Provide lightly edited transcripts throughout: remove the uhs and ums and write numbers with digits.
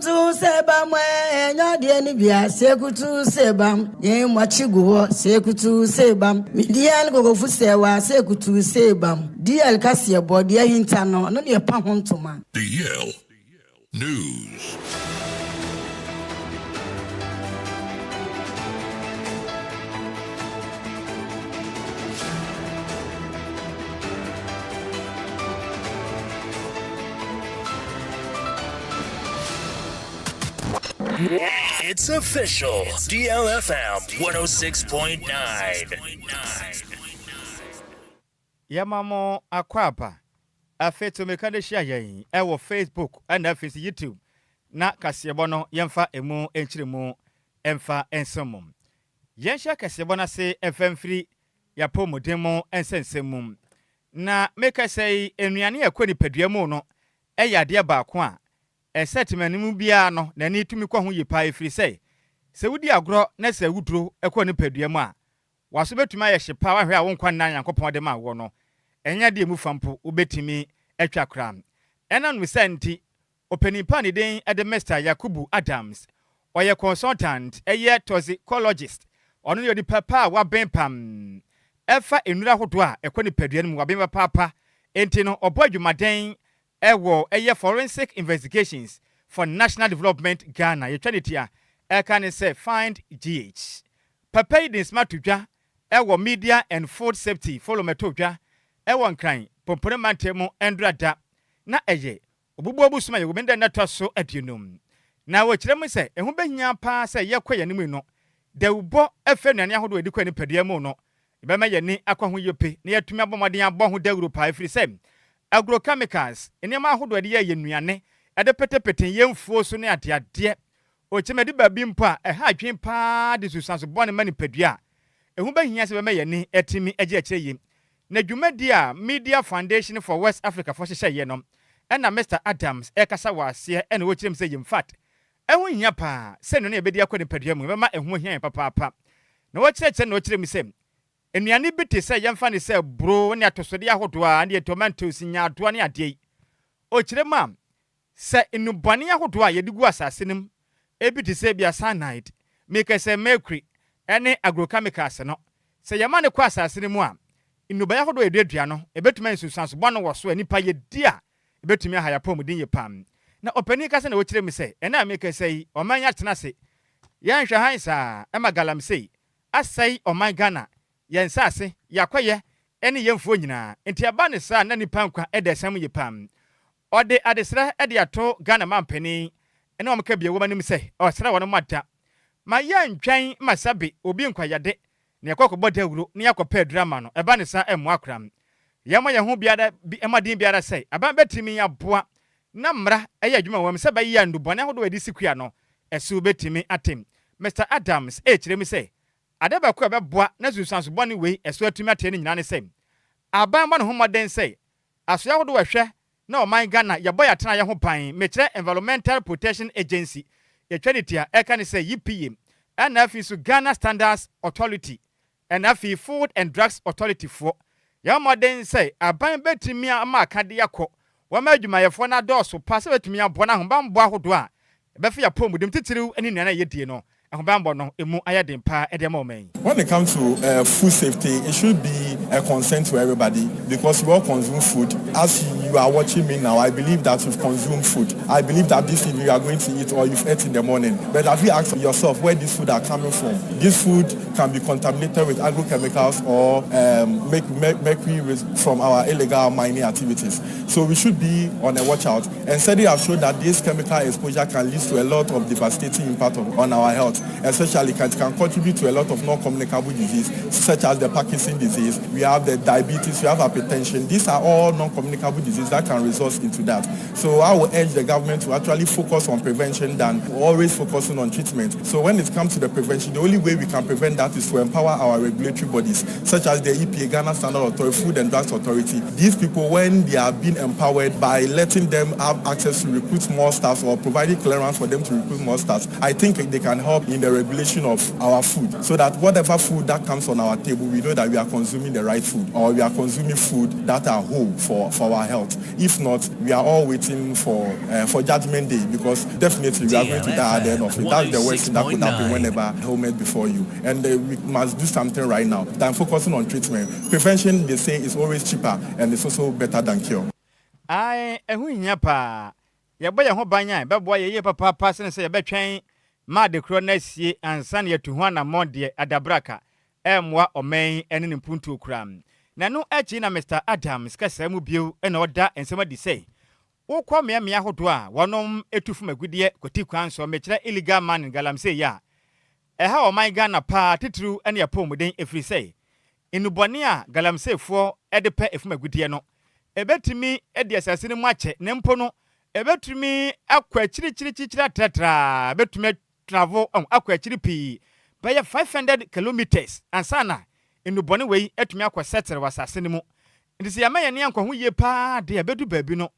Tu sɛ bam ɛnyɛ adeɛ no bia sekutu sɛ bam yɛn mmakyi gu hɔ sekutu sɛ bam media no kokofu sɛ wa sekutu sɛ bam DL kaseɛ bɔ deɛ hinta no ɔno ne ɛpa ho ntoma. DL News. It's official. DLFM 106.9. Yɛma mo akwaaba. Afei to mmirika de hyia yɛn ɛwɔ Facebook ɛna afei so YouTube na kaseɛbɔ no yɛmfa emu nkyerɛmu ɛmfa nsɛm mu. Yɛnhyɛ kaseɛbɔ no ase ɛmfa mfiri yɛapɔmuden mu nsɛnsɛm mu. Na meka sɛ yi, nnuane a ɛkɔ nipadua mu no ɛyɛ adeɛ baako a ɛsɛ temanim biara no n'ani tumi kɔ ho yie paa, ɛfiri sɛ wodi agorɔ na sɛ wuduro ɛkɔ nipadua mu a, waso bɛtumi ayɛ hye paa. Wahwɛ a, wo nkwa nna Nyankopɔn de ma wɔ no ɛnyɛ deɛ mu fa mpo wobɛtumi atwa koraa. Ɛnam no sɛ nti, ɔpanin pa ne din de Mr Yakubu Adams, ɔyɛ consultant, ɛyɛ toxicologist. Ɔno ne onipa pa a wabɛn pam ɛfa nnuro ahodoɔ a ɛkɔ nipadua no mu, wabɛn papaapa. Enti no ɔbɔ adwumaden ɛwɔ ɛyɛ Forensic Investigations for National Development Ghana, yɛtwa ne tia ɛka ne sɛ Find GH. Papa yi de nsɛm ato dwa ɛwɔ Media and Food Safety Forum ɛto dwa ɛwɔ Nkran Pompone mantam mu ɛndora na ɛyɛ obubuo bosom a yɛwɔ mu dɛ nnɛtɔ so 50. Na wɔkyerɛ mu sɛ ɛho bɛhia paa sɛ yɛkɔ yɛn anim no, dawubɔ ɛfɛ nnuane ahodoɔ a yɛde kɔ nipadua mu no, yɛbɛma yɛni akɔ ho yie pe na yɛatumi abɔ mmɔden abɔ ho dawuro paa, ɛfiri sɛ agrochemicals, nneɛma ahodoɔ a yɛde yɛ yɛ nnuane, ɛde petepete yɛn mfuo so ne adeadeɛ ɔkyɛmɛde baabi mpo a ɛha adwen paa de susuanso bɔne ma nipadua a, ɛho bɛhia sɛ bɛma yɛni atumi agye akyerɛ yie. Na dwumadi a Media Foundation for West Africa fo hyehyɛeɛ no, ɛna Mr Adams ɛkasa wɔ aseɛ, ɛna wɔkyerɛ mu sɛ in fact ɛho hia paa sɛ nnuane a yɛbɛdi akɔ nipadua mu ɛbɛma ɛho hia yɛn papaapa. Na wɔkyerɛkyerɛ na wɔkyerɛ mu sɛ nnuane bi te sɛ, yɛmfa ne sɛ buro ne atosodeɛ ahodoɔ a ne yɛ tomatoes, nyaadoa ne adeɛ yi, ɔkyerɛ mu a sɛ nnubɔne ahodoɔ a yɛde gu asase no mu, ebi te sɛ bia cyanide, meka sɛ mercury ɛne agrochemicals no, sɛ yɛma ne kɔ asase no mu a, nnubɔne ahodoɔ a yɛduadua no ebɛtumi ayɛ nsunsuanso bɔne wɔ so a nipa yɛdi a ebɛtumi aha yɛn apɔmuden yie pam. Na ɔpanin kasa na wɔkyerɛ mu sɛ ɛna a meka sɛ yi, ɔman yi atena ase yɛnhwɛ han saa ɛma galamsey asɛe ɔman Ghana, yɛn nsase, yɛakɔyɛ ɛne yɛn mfuo nyinaa. Nti ɛba ne saa na nipa nkwa ɛda ɛsɛm yie pam. Ɔde adesrɛ ɛde ato Ghana mampanin ɛne wɔn ka bia wɔn anim sɛ ɔsrɛ wɔn mo ada ma yɛntwɛn ma sabe obi nkwayade na yɛkɔ kɔbɔ dawuro na yɛakɔpɛ aduru ama no. Ɛba ne saa ɛmmoa koraa. Yɛmmɔ yɛn ho biara bi mmɔden biara sɛ aban bɛtumi aboa na mmara ɛyɛ adwuma wɔ mu sɛ bɛyɛ nnubɔne ahodoɔ a yɛde si kua no ɛso bɛtumi atem. Mr Adams ɛrekyerɛ mu sɛ ade baako a ɛbɛboa na nsunsuanso bɔne wei ɛso atumi ateɛ no nyinaa ne sɛ aban bɔ ne ho mmɔden sɛ asoɛ ahodoɔ ɛhwɛ na ɔman Ghana yɛbɔ yɛ atena yɛ ho ban, mekyerɛ Environmental Protection Agency, yɛtwa ne tia ɛka ne sɛ EPA, ɛna afei so Ghana Standards Authority, ɛna afei Food and Drugs Authority foɔ, yɛn mmɔden sɛ aban bɛtumi ama akadeɛ akɔ wɔn adwumayɛfoɔ no adɔɔso pa sɛ bɛtumi aboa no ahobanbɔ ahodoɔ a ɛbɛfa yɛ apɔmuden titiriw ne nnuane a yɛdie no, ahobanbɔ no emu ayɛ den paa ɛde ama ɔman yi. When it comes to food safety, it should be a concern to everybody because we all consume food. As you are watching me now, I believe that you've consumed food. I believe that this evening you are going to eat or you've ate in the morning. But have you asked yourself where this food are coming from? This food can be contaminated with agrochemicals or mercury from our illegal mining activities. So we should be on a watch out. And studies have shown that this chemical exposure can lead to a lot of devastating impact on our health. Especially can contribute to a lot of non-communicable disease, such as the Parkinson's disease. We have the diabetes, we have hypertension. These are all non-communicable diseases that can result into that. So I will urge the government to actually focus on prevention than always focusing on treatment. So when it comes to the prevention, the only way we can prevent that is to empower our regulatory bodies, such as the EPA, Ghana Standard Authority, Food and Drugs Authority. These people, when they are being empowered by letting them have access to recruit more staff or providing clearance for them to recruit more staff, I think they can help in the regulation of our food so that whatever food that comes on our table, we know that we are consuming the right food or we are consuming food that are whole for our health. out. If not, we are all waiting for judgment day, because definitely we are going to die at the end of it. That's the worst thing that could happen whenever helmet before you. And we must do something right now than focusing on treatment. Prevention, they say, is always cheaper and it's also better than cure. Ae, ɛho hia paa. Yɛbɔ yɛn ho ban a, ɛbɛboa yɛ yie papaapa sene sɛ yɛbɛtwɛn ma ade korɔ no asie ansa na yɛatu ho anammɔn deɛ adabraka ɛmmoa ɔman ne ne mpuntuo kora. Na ɛno akyi na Mr Adams kasa mu bio na ɔda nsɛm adi sɛ wokɔ mmeammea ahodoɔ a wɔnom etu fam agudeɛ kɔti kwan so, mekyerɛ illegal mining, galamsey yi a ɛha ɔman Ghana paa titiriw ne apɔmuden, ɛfiri sɛ nnubɔne a galamseyfoɔ de pɛ efum agudeɛ no ɛbɛtumi de asase no mu akyɛ, ne mpo no ɛbɛtumi akɔ akyirikyirikyiri atratra, ɛbɛtumi travel akɔ akyiri pii bɛyɛ 500 kilometers ansa na nnubɔne wei atumi akɔ sɛtere wɔ asase no mu. Nti sɛ yɛma yɛn ne ankɔ ho yie paa de, ɛbɛdu baabi no,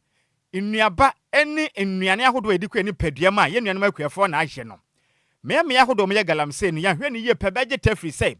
nnuaba ne nnuane ahodoɔ a yɛde kɔ nipadua mu a yɛn nuanom akuafoɔ na ahyɛ no mmeammea ahodoɔ mo yɛ galamsey no, yɛahwɛ ne yie pɛ bɛgye ta, firi sɛ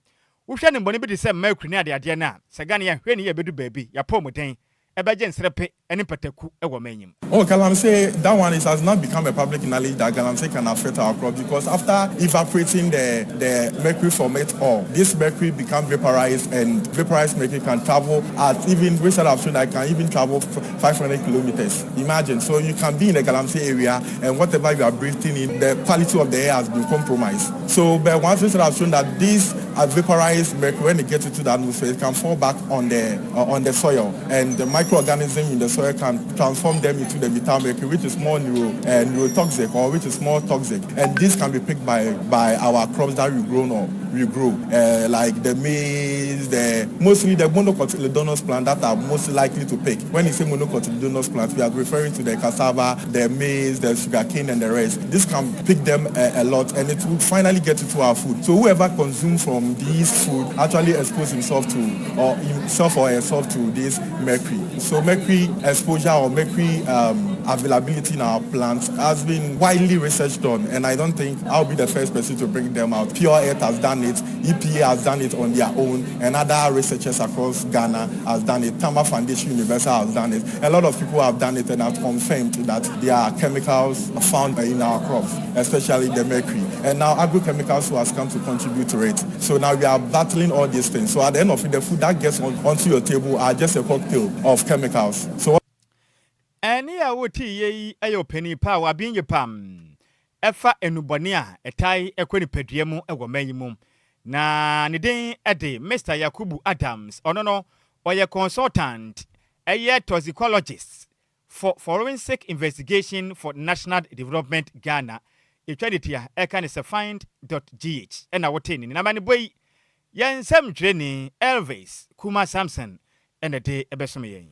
wohwɛ ne mbɔne bi te sɛ mercury ne adeadeɛ no a sɛ Ghana yɛahwɛ ne yie bɛdu baabi yɛapɔ mu den ɛbɛgye nsrɛpe ne mpataku wɔ m'anyim. Oh, galamsey, that one, it has not become a public knowledge that galamsey can affect our crop, because after evaporating the mercury from it all, this mercury become vaporized, and vaporized mercury can travel at even, research have shown that it can even travel 500 kilometers. Imagine. So you can be in the galamsey area and whatever you are breathing in, the quality of the air has been compromised. So, but once research have shown that this vaporized mercury, when it gets into the atmosphere, it can fall back on the soil, and the microorganism in the soil can transform them into the methyl mercury, which is more neurotoxic, or which is more toxic. And this can be picked by our crops that we grow or we grow, like the maize, the mostly the monocotyledonous plant that are most likely to pick. When you say monocotyledonous plant, we are referring to the cassava, the maize, the sugarcane, and the rest. This can pick them a lot, and it will finally get into our food. So whoever consumes from these food actually expose himself to, or himself or herself to this mercury. So mercury exposure or mercury availability in our plants has been widely researched on, and I don't think I'll be the first person to bring them out. Pure Earth has done it, EPA has done it on their own, and other researchers across Ghana has done it. Tama Foundation Universal has done it. A lot of people have done it and have confirmed that there are chemicals found in our crops, especially the mercury. And now agrochemicals who has come to contribute to it. So now we are battling all these things. So at the end of it, the food that gets onto your table are just a cocktail of chemicals. So Ɛne a wotii yɛ yi yɛ ɔpanin pa a waben yɛ pam ɛfa enubɔne a ɛtae ɛkɔ nipadua mu ɛwɔ man yi mu, na ne din ɛde Mr Yakubu Adams. Ɔno no ɔyɛ consultant, ɛyɛ toxicologist for Forensic Investigation for National Development Ghana, ɛtwa ne tia ɛka ne sɛ find.gh. Ɛna wote ne nama ne bɔ yi, yɛn nsɛm twerɛni Elvis Kuma Samson ɛna de ɛbɛsom yɛn.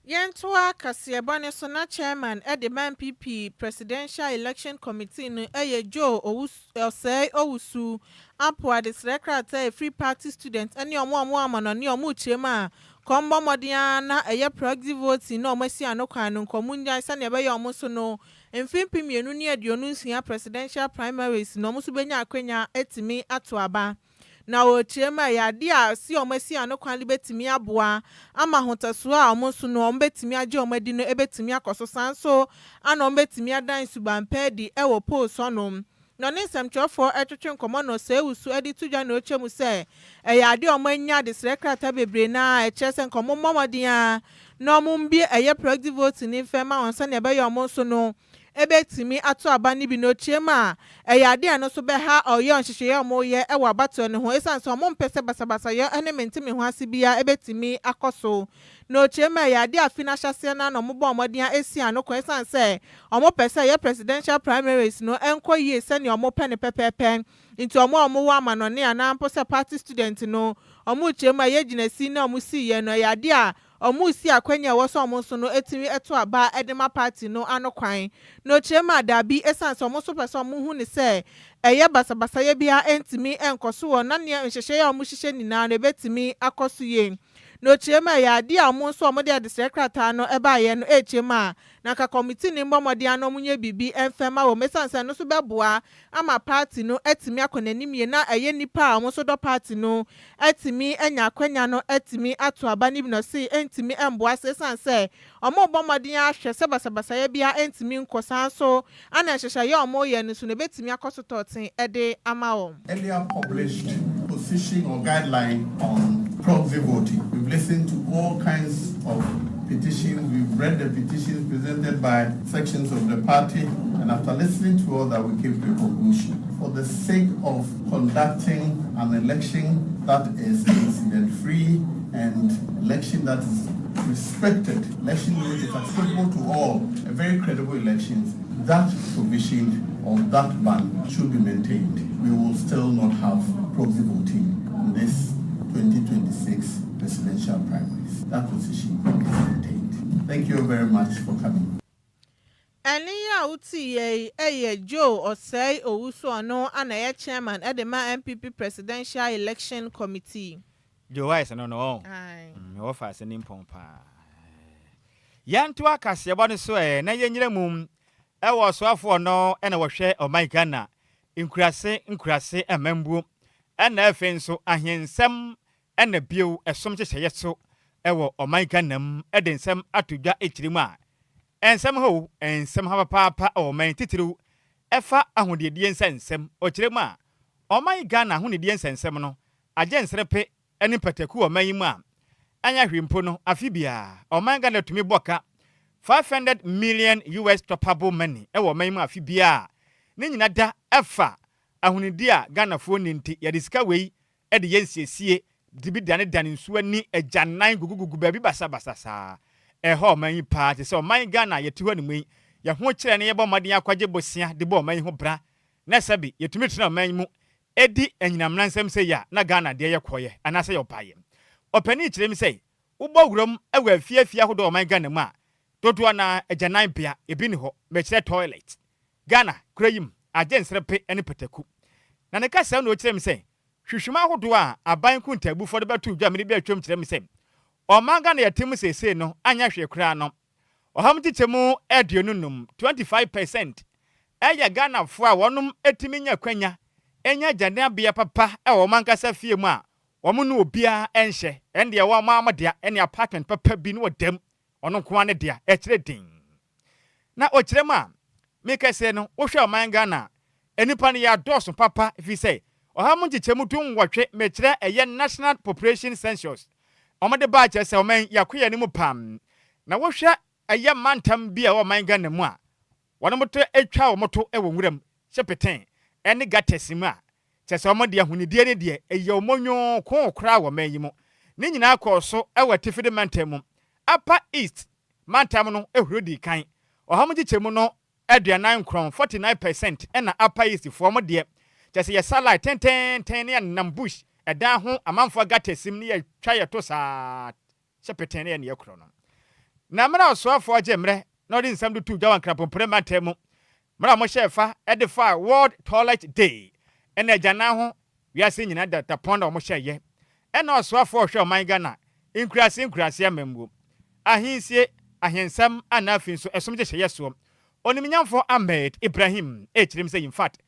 Yɛntoa kaseɛbɔ ne so na chairman de ma NPP Presidential Election Committee no yɛ Joe Osei Owusu apo adesrɛ krataa efiri party student ne ɔmo a ɔmo amanɔne ɔmo kyerɛ mu a kɔmbɔ mmɔden ara na ɛyɛ proxy voting na ɔmo asi ano kwan no nkɔmɔ ngyae sɛnea ɛbɛyɛ ɔmo so no mfe 2026 presidential primaries na ɔmo nso bɛnya akwanya etumi ato aba. Na wɔrekyerɛ mu a ɛyɛ adeɛ a si wɔn asi ano kwan de bɛtumi aboa ama ahotosoɔ a wɔn nso no wɔn bɛtumi agye wɔn adi no bɛtumi akɔ so, san so ana wɔn bɛtumi adan subanpa adi wɔ polls hɔnom. Na ɔne nsɛmtwerɛfoɔ ɛtwetwe nkɔmmɔ na Osei Owusu de to dwa na ɔkyerɛ mu sɛ ɛyɛ adeɛ a wɔn anya adesrɛ krataa bebree na ɛkyerɛ sɛ nkɔmmɔ mmɔ mmɔden a na wɔn mbie ɛyɛ proxy voting ne mfɛn ma wɔn sɛnea ɛbɛyɛ wɔn nso no ebetumi ato aba no bi. Na okyerɛ mu a ɛyɛ adeɛ a no nso bɛha ɔyɛ nhyehyɛeɛ a wɔyɛ wɔ abatoɔ no ho, esiane sɛ wɔn mpɛ sɛ basabasayɛ ne mente ho ase bia ebetumi akɔ so. Na okyerɛ mu a ɛyɛ adeɛ a afi n'ahyɛseɛ no na wɔn bɔ mmɔden esi ano kwan, esiane sɛ wɔn pɛ sɛ ɛyɛ presidential primaries no nkɔ yie sɛnea wɔn pɛ ne pɛpɛɛpɛ. Nti wɔn a wɔwɔ amanɔne anaa mpo sɛ party student no, wɔn kyerɛ mu a ɛyɛ gyinasi na wɔn si yɛ no, ɛyɛ adeɛ a wɔn si akwanya a ɛwɔ so wɔn nso no etumi ɛto aba ɛde ma party no ano kwan. Na okyerɛ mu a daabi, esiane sɛ wɔn nso pɛ sɛ wɔn hu ne sɛ ɛyɛ basabasayɛ biara ntumi nkɔ so wɔ na nea nhyehyɛeɛ a wɔn hyehyɛ nyinaa no ebetumi akɔ so yie. Na ɔkyerɛ mu a, ɛyɛ adeɛ a wɔn nso a wɔde adesrɛ krataa no baeɛ no rekyerɛ mu a, na anka kɔmitii no mmɔ mmɔden ara na wɔnyɛ biribi mfa mma wɔn ɛsiane sɛ ɛno nso bɛboa ama party no atumi akɔ n'anim yie na ɛyɛ nnipa a wɔn nso dɔ party no atumi anya akwanya no atumi ato aba no bi. Na ɔse ɛntumi mmoa sɛ ɛsiane sɛ wɔrebɔ mmɔden ahwɛ sɛ basabasayɛ biara ntumi nkɔ saa nso ana nhyehyɛeɛ a wɔreyɛ no nso no ɛbɛtumi akɔ so tɔɔten de ama wɔn. Earlier published position or guideline on proxy voting. We've listened to all kinds of petitions. We've read the petitions presented by sections of the party, and after listening to all that, we came to a conclusion. For the sake of conducting an election that is incident-free and election that is respected, election which is acceptable to all, a very credible elections, that provision or that ban should be maintained. We will still not have proxy voting in this 2026 presidential primaries. That position is maintained. Thank you very much for coming. Ɛne yi a wotie yi yɛ Joe Osei Owusu, ɔno ana ɛyɛ chairman de ma NPP Presidential Election Committee. Joe Wise no ɔ wɔfa ase ne mpɔn paa. Yɛnto akaseɛbɔ no so ɛ na yɛnyina mu ɛwɔ ɔsoafoɔ no ɛna wɔhwɛ ɔman Ghana nkurase nkurase amambuo ɛna afei nso ahensɛm ɛna bio ɛsom hyehyɛeɛ so ɛwɔ ɔman Ghana mu, ɛde nsɛm ato dwa akyiri mu a ɛnsɛm ho nsɛm ha papaapa ɛwɔ ɔman titiriw ɛfa ahonidie nsɛnsɛm. Ɔkyerɛ mu a, ɔman Ghana ahonidie nsɛnsɛm no agye nserepe ne mpataku wɔ ɔman yi mu a ɛnyɛ hwee mpo no, afe biara ɔman Ghana tumi bɔ ka 500 million US stoppable money ɛwɔ ɔman yi mu afe biara. Ne nyina da ɛfa ahonidi a Ghanafoɔ ni nti yɛde sika wei ɛde yɛ nsiesie de bi danedane nsuo ani agyanan gugugugu baabi basabasa saa. Ɛhɔ ɔman yi paa te sɛ ɔman Ghana yɛte hɔ ne mu yi, yɛho kyerɛ ne yɛbɔ mmɔden akɔgye bosia de bɔ ɔman yi ho bra na sɛbi yɛtumi tena ɔman yi mu ɛdi anyinamna nsɛm sɛ yi a na Ghana deɛ yɛkɔyɛ anaasɛ yɛɔbaeɛ. Ɔpanin kyerɛ mi sɛ wobɔ wuram ɛwɔ afiafie ahodoɔ ɔman Ghana mu a, dodoɔ na agyanan bea ebi ni hɔ, mɛkyerɛ toilet. Ghana kura yi mu agye nserepe ne pataku na ne kasa na ɔkyerɛ mi sɛ hwehwɛmu ahodoɔ a aban nkontabufoɔ de bɛto dwa mmere bi atwam kyerɛ mi sɛ ɔman Ghana yɛte mu seesei no anyɛ hwee koraa no, ɔham kyekyɛ mu 25, 25%, ɛyɛ Ghanafoɔ a wɔnom etumi nya kwanya enya gyanabea papa ɛwɔ wɔn ankasa fie mu a wɔn ne obiara ɛnhyɛ. Ɛndeɛ wɔn ama dea ɛne apartment papa bi ne wɔ dɛm ɔno nko ara ne dea ɛkyerɛ den. Na ɔkyerɛ mu a mekɛseɛ no, wohwɛ ɔman Ghana, nipa no yɛ adɔɔso papa ɛfiri sɛ ɔha mu nkyekyɛmu 18, mekyerɛ ɛyɛ National Population Census ɔmode baa, kyerɛ sɛ ɔman yɛakoyɛ no mu pam. Na wohwɛ ɛyɛ mantam bi a ɛwɔ ɔman Ghana mu a wɔn to atwa wɔn to wɔ nwuram hyɛ petɛn ɛne gutters mu a, kyerɛ sɛ wɔn deɛ ahonidie ne deɛ ɛyɛ wɔn nyɔnko koraa wɔ ɔman yi mu. Ne nyinaa kɔɔ so ɛwɔ Atifi mantam mu, Upper East mantam no ehuro di kan, ɔha mu nkyekyɛmu no 49, 49%, ɛna Upper East foɔ mo deɛ kyerɛ sɛ yɛsa line tententen ne yɛnam bush ɛdan ho amanfoɔ gutters mu ne yɛtwa yɛto saa hyɛ petɛn ne yɛ ne yɛkorɔ no. Na mmerɛ a ɔsoafoɔ gye mmerɛ na ɔde nsɛm de to dwa wɔ Nkrapompere mantam mu mmerɛ a wɔhyɛ fa de fa World Toilet Day ɛna agyanan ho wiase nyinaa da tapɔn na wɔhyɛ yɛ, ɛna ɔsoafoɔ ɔhwɛ ɔman Ghana nkurase nkurase amammuo, ahensie, ahensɛm ana afei nso ɛsom hyehyɛeɛ soɔ, Onimnyamfoɔ Ahmed Ibrahim ɛkyerɛm sɛ in fact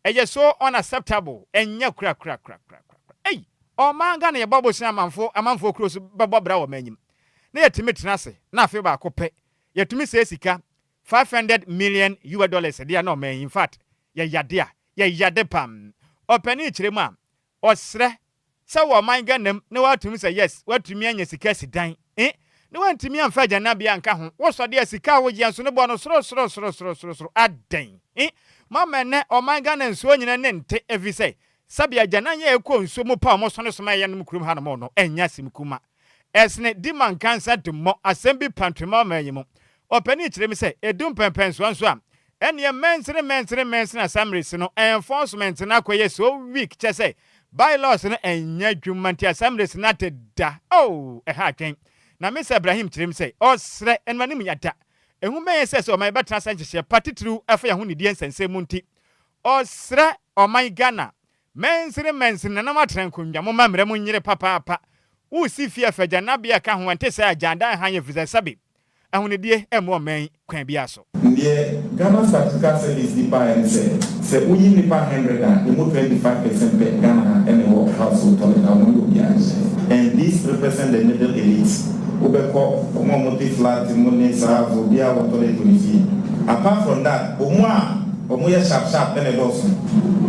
ɛyɛ so unacceptable, ɛnyɛ korakorakorakorakora. Ei, ɔman Ghana yɛbɔ abosua amanfoɔ amanfoɔ kuro so bɛbɔ bra wɔ m'anyim na yɛtumi tena ase na afei baako pɛ yɛtumi sɛ sika 500 million US dollars deɛ na ɔman, in fact, yɛyade a yɛyade pam. Ɔpanin kyerɛ mu a ɔsrɛ sɛ wɔ ɔman Ghana mu na watumi sɛ yes, watumi anya sika si dan eh na wantumi amfa agyanabea nka ho, wosɔde a sika a wogye nso no bɔ no soro soro soro soro soro soro adɛn eh mama nnɛ ɔman Ghana nsuo nyina ne nte ɛfiri sɛ sɛbi agyanan yɛ ɛkɔ nsuo mu pa a ɔmo sɔne soma ɛyɛ nom kurom hanom no ɛnyɛ asɛm kuma ɛsene di ma nkansa de mmɔ asɛm bi pantoma ɔman yi mu. Ɔpanin kyerɛ mi sɛ edu mpɛmpɛnsoa nso a ɛneɛ mɛnsene mɛnsene mɛnsene assemblies no enforcement no akɔyɛ so weak, kyɛ sɛ bylaws no ɛnyɛ adwuma nti assemblies no ate da oh ɛha atwɛn. Na Mr Ibrahim kyerɛ mi sɛ ɔsrɛ ɛnum anim yada ehu bɛyɛ sɛ ɔman bɛtena sɛ nhyehyɛ pa titiriw ɛfa yɛn ho nidie nsɛnsɛm mu nti ɔsrɛ ɔman Ghana mɛnsene mɛnsene nanam atena nkonnwa mo ma mmerɛ mu nyere papaapa. Woresi fie a fa agyananbea ka ho, ɛnte saa a agyandan hann efisɛ sɛbe ahonidie mmoa ɔman kwan biara so. Deɛ Ghana Statistical Service de baeɛ ne sɛ, sɛ woyi nnipa 100 a, ɛmu 25 percent pɛ Ghana ha na ɛwɔ household toilet a wɔne obiara nhyɛ. And these represent the middle elite. Wobɛkɔ, wɔn a wɔte flat mu ne saa house, obiara wɔ toilet wɔ ne fie. Apart from that, wɔn a wɔyɛ sharp sharp na ɛdɔɔso.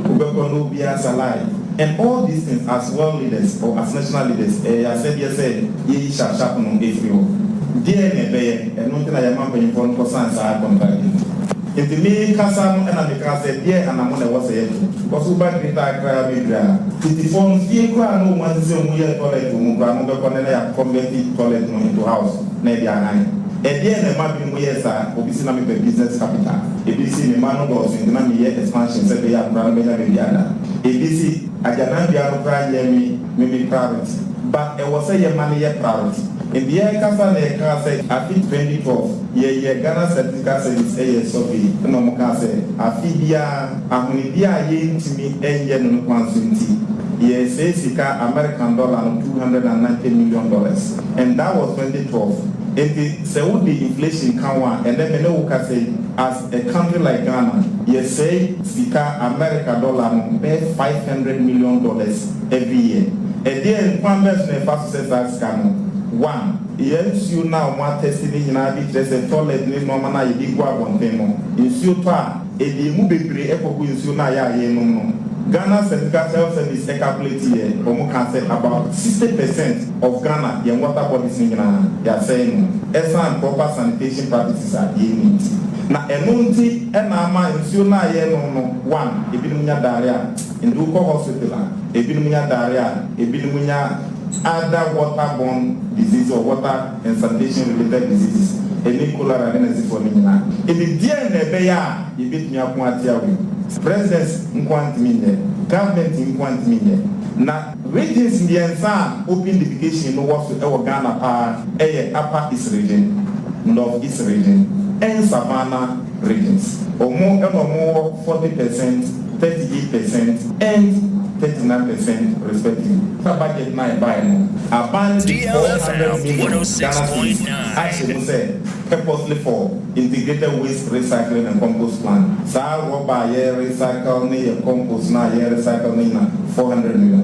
Wobɛkɔ na obiara sa line. And all these things, as world leaders or as national leaders, ɛyɛ yɛn asɛdeɛ sɛ yɛyi sharp sharp no firi hɔ. Deɛn na ɛbɛyɛ? Ɛno nti na yɛma mpanyimfoɔ no kɔsan saa contract yi no. Nti me kasa no na me kaa sɛ deɛn anamɔ na ɛwɔ sɛ yɛto? Because wo ba Greater Accra bɛduru a, tetefoɔ no fie koraa na wɔn asisi wɔn yɛ toilet wɔ mu koraa no wobɛkɔ no na yɛ convert toilet no into house na yɛde ahan. Ɛdeɛn na ɛma binom yɛɛ saa? Obi se na mepɛ business capital. Ebi se me mma no dɔɔso nti na meyɛ expansion sɛ ɛbɛyɛ a nkwadaa no bɛnya baabi ada. Ebi se agyananbea no koraa nyɛ me me me priority. But ɛwɔ sɛ yɛma no yɛ priority. Nti yɛrekasa na yɛkaa sɛ afe 2012 yɛyɛ Ghana Statistical Service yɛɛ survey na wɔn kaa sɛ afe biara ahonidie a yɛntumi nyɛ no no kwan so nti yɛresɛe sika American dollar no $290 million and that was 2012. Nti sɛ wode inflation ka ho a ɛnɛ me ne wo kasa yi as a country like Ghana yɛsɛe sika America dollar no bɛyɛ $500 million every year. Ɛdeɛn kwan bɛn so na yɛfa so sɛ saa sika no? One, yɛn nsuo no a wɔn atɛste no nyinaa bi kyerɛ sɛ toilet ne nnoɔma no a yɛde gu abɔnten no, nsuo tɔ a, ɛde emu bebree kɔgu nsuo no a yɛ a yɛnom no. Ghana Statistical Health Service calculate yɛ, wɔn kaa sɛ about 60% of Ghana yɛn water bodies no nyinaa yɛasɛe no ɛsan proper sanitation practices a yɛnni nti. Na ɛno nti na ama nsuo no a yɛnom no, one, ebinom nya diarrhea. Nti wokɔ hospital a, ebinom nya diarrhea, ebinom nya other water borne disease or water and sanitation related diseases, ɛne cholera ne n'asifoɔ no nyinaa. Nti deɛn na ɛbɛyɛ a yɛbɛtumi ako atia wei? President nko ara ntumi nyɛ, government nko ara ntumi nyɛ. Na regions mmiɛnsa a open defecation no wɔ so wɔ Ghana paa yɛ Upper East Region, North East Region and Savannah regions. Wɔn na wɔwɔ 40%, 38% and 39% respectively. Saa budget no a ɛbaeɛ no, aban no de 400 DLFM million Ghana cedis 106.9. ahyɛ mu sɛ purposely for integrated waste recycling and compost plant. Saa rɔba a yɛ recycle ne yɛ compost no a yɛ recycle no nyina 400 million.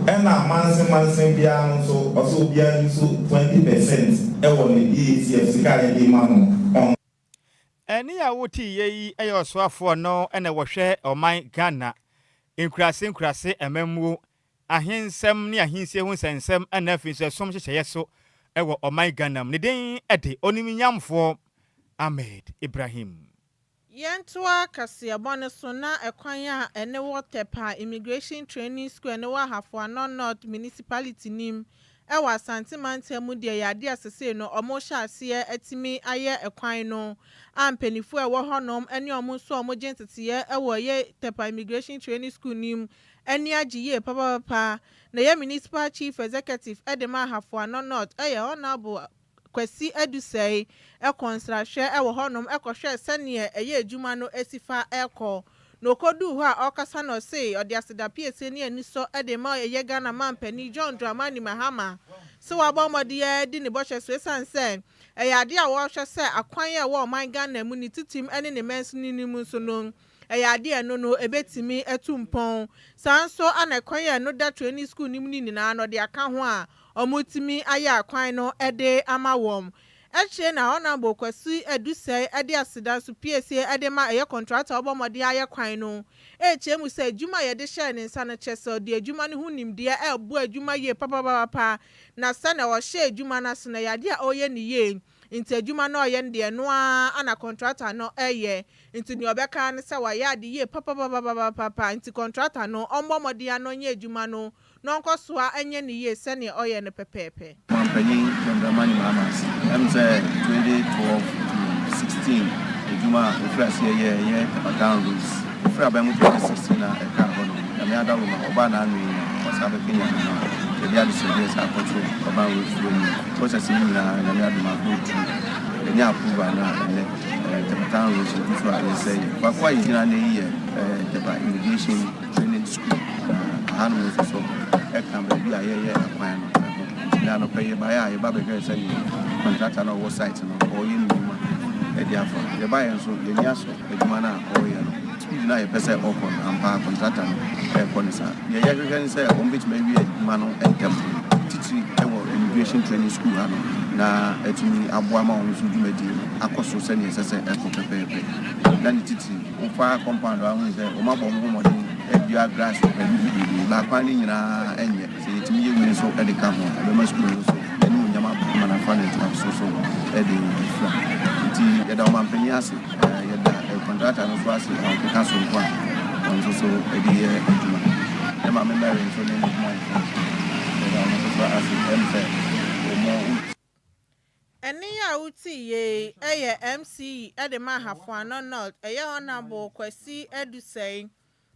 Ɛna manse manse biara no nso ɔsɛ obiara use 20% ɛwɔ ne DACF sika a yɛde ma no on. Ɛnne a woteeɛ yi yɛ ɔsoafoɔ no na wɔhwɛ ɔman Ghana nkuraase nkuraase amammuo, ahensɛm ne ahensie ho nsɛnsɛm na afei nso ɛsom nhyehyɛeɛ so wɔ ɔman Ghana mu. Ne din de Onimnyamfoɔ Ahmed Ibrahim. Yɛntoa kaseɛbɔ no so na ɛkwan a ɛne wɔ Tepa Immigration Training School ɛne wɔ Ahafo Ano North Municipality nim ɛwɔ Asante mantam mu deɛ yɛ adeɛ a sesei no ɔmo hyɛ aseɛ atumi ayɛ ɛkwan no a mpanimfoɔ a ɛwɔ hɔnom ɛne ɔmo nso a ɔmo gye nteteeɛ ɛwɔ yɛ Tepa Immigration Training School nim ɛne agye yie papapapa. Na yɛ Municipal Chief Executive ɛde ma Ahafo Ano North ɛyɛ Honourable Kwasi Adusɛe ɛkɔ nsrahwɛ ɛwɔ hɔnom ɛkɔhwɛ sɛneɛ ɛyɛ adwuma no asi fa ɛkɔ. Na okoduu hɔ a ɔrekasa no, ɔse ɔde aseda piesie ne anisɔ ɛde ma ɛyɛ Ghana manpanin John Dramani Mahama sɛ wabɔ mmɔden adi ne bɔhyɛ so, esiane sɛ ɛyɛ adeɛ a wɔrehwɛ sɛ akwan a ɛwɔ ɔman Ghana mu ne titim ne ne mansini no mu nso no ɛyɛ adeɛ a ɛno no ɛbɛtumi atu mpɔn. Saa nso ana kwan a ɛno da training school no mu no nyinaa no ɔde aka ho a wɔtumi ayɛ akwan no de ama wɔn. Akyire na Honourable Kwasi Adusɛe de aseda nso piesie de ma ɛyɛ contractor a ɔbɔ mmɔden ayɛ kwan no, ɛrekyerɛ mu sɛ adwuma a yɛde hyɛɛ ne nsa no kyerɛ sɛ ɔde adwuma no ho nimdeɛ ɛrebɔ adwuma yie papapapa, na sɛnea ɔhyɛ adwuma no ase no ɛyɛ adeɛ a ɔreyɛ no yie. Nti adwuma no a ɔyɛ no deɛ ɛno ara ana contractor no ɛyɛ, nti nea ɔbɛka ne sɛ wayɛ ade yie papapapapapa. Nti contractor no ɔmmɔ mmɔden ano nyɛ adwuma no na ɔnkɔ so a ɛnyɛ ne yie sɛnea ɔyɛ no pɛpɛɛpɛ. Ɔmanpanyin John Dramani Mahama ase sɛ 2012 to 16 adwuma a ɛfiri aseɛ yɛ ɛyɛ Tepa Town Roads. Ɛfiri aban mu 2016 na ɛkaa hɔ no, Nyame adaworo ma ɔbaa n'ano yi na ɔsan bɛkanya no ma yɛde adesrɛdeɛ sɛ akɔto ɔban wɔ anim. Process no nyinaa, Nyame adom a, go through, ɛnyɛ approval no a ɛnɛ Tepa Town Roads nso so a yɛsɛ yɛ baako a yɛgyina no yi yɛ Tepa Immigration Training School, na ahanom nso so ɛka baabi a yɛyɛ akwan no ɛho. Nti na anɔpa yi yɛbaeɛ a yɛba bɛhwɛɛ sɛdeɛ contractor no a ɔwɔ site no ɔreyɛ ne nnwuma de afa. Yɛbaeɛ nso yɛn ani asɔ adwuma no a ɔreyɛ no. Speed no a yɛpɛ sɛ ɔkɔ no ampa ara contractor no rekɔ no saa. Deɛ yɛhwehwɛ ne sɛ wɔbɛtumi awie adwuma no ntɛm, titiri wɔ Immigration Training School ha no, na atumi aboa ma wɔn nso dwumadie no akɔ so sɛdeɛ ɛsɛ sɛ ɛkɔ pɛpɛɛpɛ. Na ne titiri, wofa compound hɔ a wohu sɛ wɔabɔ wɔn ho mmɔden adua grass wɔ baabi bebree, but kwan no nyinaa nyɛ. Sɛ yɛtumi yɛ wei nso de ka ho a, ɛbɛma sukuu no nso n'animuonyam aba ama no afa ne ntoaso so de afira. Nti yɛda ɔmanpanin ase, yɛda kɔntrata no nso ase, ahokeka soronko a ɔno nso so de yɛ adwuma. Ne maame Mary nso ne n'adwumayɛfoɔ nso, yɛda wɔn nso so ase. Ɛyɛ me sɛ wɔn. Ɛnne a wotii yei yɛ MC de ma Ahafo Ano North, ɛyɛ Honourable Kwasi Adusei.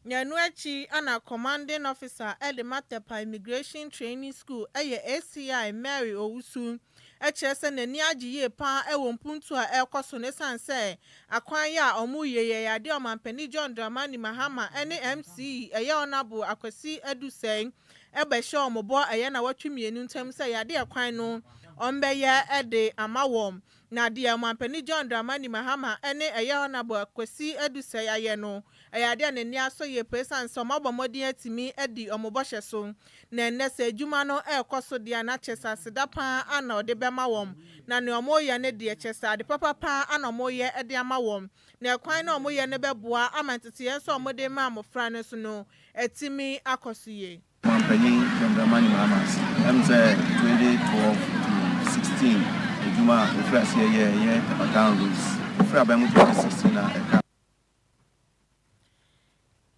Na ɛno akyi na Commanding Officer de ma Tepa Immigration Training School yɛ ACI Mary Owusu kyerɛ sɛ n'ani agye yie pa ara wɔ mpuntuo a ɛrekɔ so no ɛsiane sɛ akwan yi a wɔreyɛ yi yɛ adeɛ a Ɔmanpanin John Dramani Mahama ne MC ɛyɛ Honourable Akwasi Adusei bɛhyɛ wɔn bɔ ɛyɛ nawɔtwe mmienu ntam sɛ ɛyɛ adeɛ a kwan no wɔbɛyɛ de ama wɔn. Na deɛ Ɔmanpanin John Dramani Mahama ne ɛyɛ Honourable Akwasi Adusei ayɛ no Ɛyɛ ade a n'ani asɔ yie paa esiane sɛ wɔabɔ mmɔden atumi adi wɔn bɔhyɛ so. Na ɛnnɛ sɛ adwuma no rekɔ so deɛ a, na kyerɛ sɛ aseda paa ara na ɔde bɛma wɔn. Na nea wɔreyɛ no deɛ, kyerɛ sɛ ade papa paa ara na wɔreyɛ de ama wɔn. Na ɛkwan no a wɔyɛ no bɛboa ama nteteeɛ nso a wɔde rema mmɔfra no nso no atumi akɔ so yie. Ɔmanpanyin John Dramani Mahama ase. Ɛm sɛ 2012 to 16 adwuma a ɔfiri aseɛ yɛɛ yɛ Tapatan Roads. Ɔfiri aban mu 2016 a ɛka.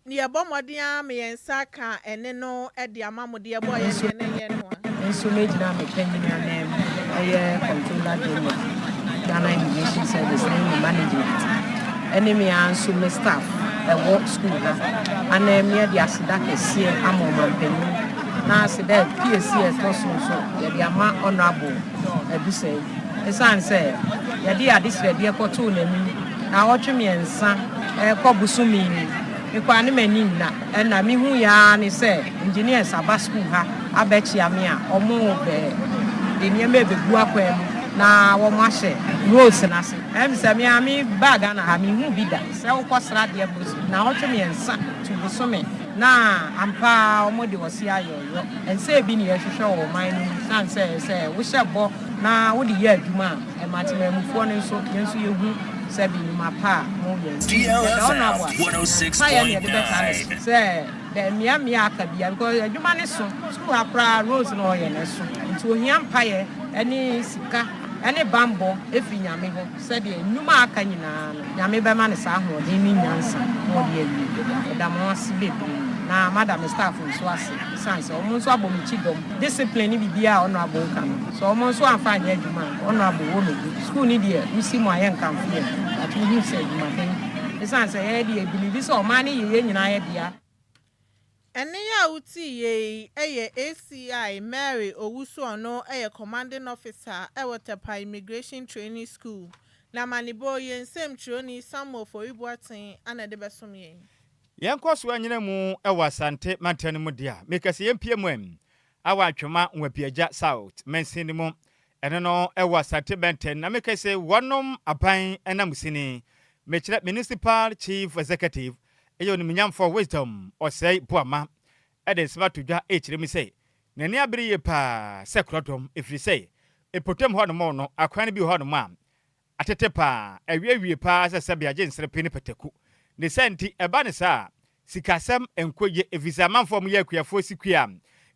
Ne yɛbɔ mmɔden ara ma yɛn nsa aka ɛnne no de ama mo, deɛ ɛbɔɔ yɛn deɛ na ɛnyɛ no a. Me nso mɛgyina me panyin ananmu, ɛyɛ Controller General, Ghana Immigration Service ne ne management, ɛne me ara nso me staff ɛwɔ school ha ananmu yɛde aseda kɛseɛ ama ɔmanpanyin na aseda piesie a ɛtɔ so nso yɛde ama Honourable Adusei ɛsiane sɛ yɛde adesrɛdeɛ kɔtoo n'anim Naawɔtwe miɛnsa rekɔ bosome ni, mekɔ a ne m'ani nna. Ɛna me hu yɛ ara ne sɛ engineers aba school ha abɛkyea me a ɔmo bɛ de nneɛma ɛbɛgu akwan mu na wɔn ahyɛ roads no ase. Ɛyɛ me sɛ me ara me baa Ghana ha me hu bi da sɛ wo kɔ sra deɛ bos naawɔtwe miɛnsa to bosome na ampa ara ɔmo de ɔse ayɛ ɔyɔ. Ɛnsɛ bi ne yɛhwehwɛ wɔ ɔman no mu sane sɛ sɛ wo hyɛ bɔ na wo de yɛ adwuma a. Ɛma temanmufoɔ no nso, yɛn nso yɛhu sɛbe nnwuma pa a moyɛ nti, yɛda Honourable ase, na mpaeɛ na yɛde bɛtaa no so sɛ dɛ mmea mmea a aka biara, because adwuma no so, sukuu ha koraa roads na ɔyɛ no ɛso, nti ohia mpaeɛ ne sika ne banbɔ firi Nyame hɔ sɛdeɛ nnwuma a aka nyinaa no Nyame bɛma no saa ahoɔden ne nyansa na ɔde awie. Meda mo ase bebree na mada me staff nso ase ɛsiane sɛ wɔn nso abɔ me kyi dɔm. Discipline ne biribiara a Honourable ka no, sɛ wɔn nso amfa anyɛ adwuma a, Honourable wɔ no gu. School no deɛ, wosi mu a yɛnkamfo yɛn, but wohu sɛ adwumaden. Esiane sɛ yɛn deɛ yɛ believe sɛ ɔman no yɛ yɛn nyinaa yɛ dea. Ɛnne a wotii yei yɛ ACI Mary Owusu ɔno yɛ Commanding Officer wɔ Tepa Immigration Training School. Na amanebɔ yi yɛn nsɛmtwerɛni Samuel Ofori Boateng na ɛde bɛsom yɛn. Yɛnkɔ so anyina mu wɔ Asante mantam no mu de a, meka sɛ yɛmpue mu ɛ, awɔ Atwema Nwabiagya South mansin no mu. Ɛno no wɔ Asante mantam na meka sɛ wɔnom aban ananmusini, mekyerɛ Municipal Chief Executive, ɛyɛ Onimunyamfoɔ Wisdom Osei Boamah de nsɛm ato dwa rekyerɛ mu sɛ n'ani abere yie paa sɛ korɔdɔm ɛfiri sɛ mpɔtam hɔnom no akwan no bi wɔ hɔnom a Atete paa, awiawie paa sɛ sɛbea gye nserepe ne pataku. Ne saa nti, ɛba no saa a, sikasɛm nkɔ yie efisɛ amanfoɔ a wɔyɛ akuafoɔ si kua a,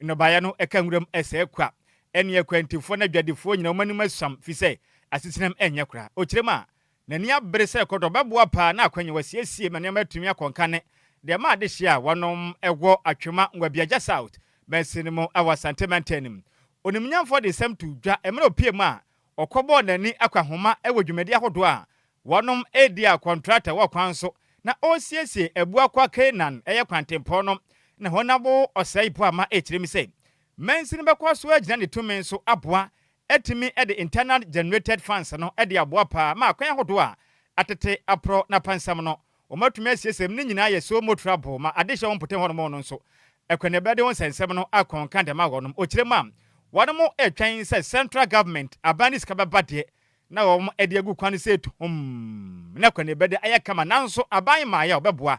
nnɔbaeɛ no ka nwuram sɛe kwa. Ɛne akwantufoɔ ne adwadifoɔ nyinaa wɔn anim asuam fisɛ asetenam nyɛ koraa. Ɔkyerɛ mu a, n'ani abere sɛ kɔdɔ bɛboa paa na akwanya wasiesie ma nneɛma atumi akɔ nkane de ama adehyeɛ a wɔnom wɔ Atwema Nwabiagya South mansini no mu wɔ Asante mantam no mu. Onimnyamfoɔ de nsɛm too dwa mmerɛ ɔpue mu a Ɔkɔbɔɔ n'ani akwahoma wɔ dwumadi ahodoɔ a wɔnom redi a kɔntrata wɔ kwan so na ɔresiesie Abuakwa Canaan ɛyɛ kwantempɔn no na Honabo Ɔsɛe Boama rekyerɛ mu sɛ mansini bɛkɔ so agyina ne tumi so aboa atumi de internal generated funds no de aboa paa ma akwan ahodoɔ a atete aporɔ na apansam no Wɔatumi asiesie mu no nyinaa yɛ so motorable ma adehye a ɛwɔ mpɔtam hɔnom no nso. Akwannuaba de ho nsɛnsɛm no akɔnka dɛm a wɔnom. Ɔkyerɛ mu a, Wɔnom retwɛn sɛ central government aban de sika bɛba deɛ na wɔn de agu kwan no sɛ tumm na kwan bɛde ayɛ kama, nanso aban mmaeɛ a wɔbɛboa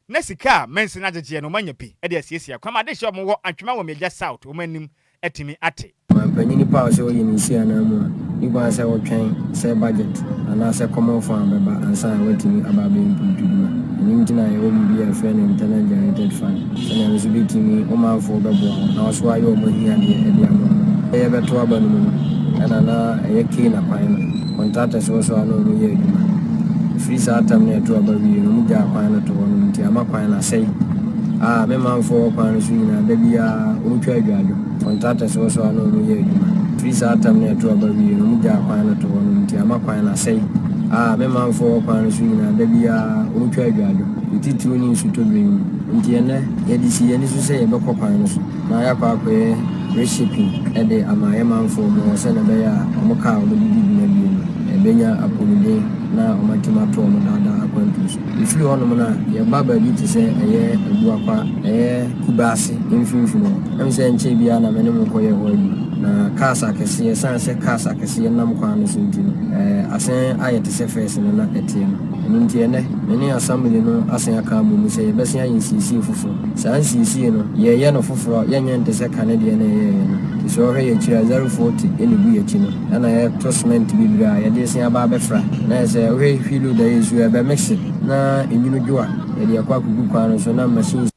na sika a mansin agyegyeɛ no wɔanya bi de asiesie kwan ma adehyeɛ a wɔwɔ Atwema wɔ Miagya South wɔn anim atumi ate. Ɔmanpanyin paw sɛ oyi ne nsi ananmu a, nni kwan sɛ ɔtwɛn sɛ budget anaasɛ common fund bɛba ansa na watumi aba abɛyɛ mpuntu-dwuma. Ɛno nti na yɛwɔ biribi a yɛfrɛ no Internal Generated Fund, sɛnea ɛno nso bɛtumi wo manfoɔ bɛboa wo na wo nso woayɛ wɔn ahiadeɛ de ama wɔn. Yɛbɛto aba no mu no, ɛna na ɛyɛ Kena kwan no, contractors wɔ so a na wɔyɛ adwuma. Ɛfiri saa tam no a yɛto aba wie no, wɔgyaa kwan no to hɔ nom nti ama kwan no asɛe. A me manfoɔ wɔ kwan no so nyinaa, da biara wɔtwa adwadwo. Contractors wɔ so a na wɔyɛ adwuma. Firi saa tam no a ɛto aba wie no, wɔgyaa kwan no to hɔ nom nti ama kwan no asɛe. A me manfoɔ wɔ kwan no so nyinaa, da biara wɔtwa adwadwo. Ne titiriw ne nsutɔ bere mu. Nti ɛnnɛ, yɛde si yɛn ani so sɛ yɛbɛkɔ kwan no so na yɛakɔ akɔyɛ reshaping de ama yɛn manfoɔ mmoa sɛdeɛ ɛbɛyɛ a wɔn kaa a wɔde di dwuma bio no, ɛbɛnya apɔmuden na wɔatumi ato wɔn daadaa akwantuo so. Yɛfiri hɔnom no a, yɛba baabi te sɛ ɛyɛ Abuakwa, ɛyɛ Kubase mfimfini hɔ. Ɛm sɛ ɛnkyɛɛ biara na me ne mo kɔyɛɛ hɔ adwuma. Na cars akɛseɛ, ɛsiane sɛ cars akɛseɛ nam kwan no so nti no, asan ayɛ te sɛ fɛs no na ɛteɛ no. Ɛno nti ɛnnɛ, me ne Assembly no asan aka abɔ mu sɛ yɛbɛsan ayɛ nsiesie foforɔ. Saa nsiesie no, yɛreyɛ no foforɔ, yɛnyɛ no te sɛ kane deɛ na yɛyɛeɛ no. Nti sɛ wohwɛ yɛn akyiri a, 040 na ɛgu yɛn akyi no. Ɛna yɛto cement bebree a yɛde resan aba abɛfra. Na ayɛ sɛ wohwɛ wheel load a ɛyɛ nsuo a, ɛbɛ mix na enwunu dwo a, yɛde akɔ akɔgu kwan no so na machines.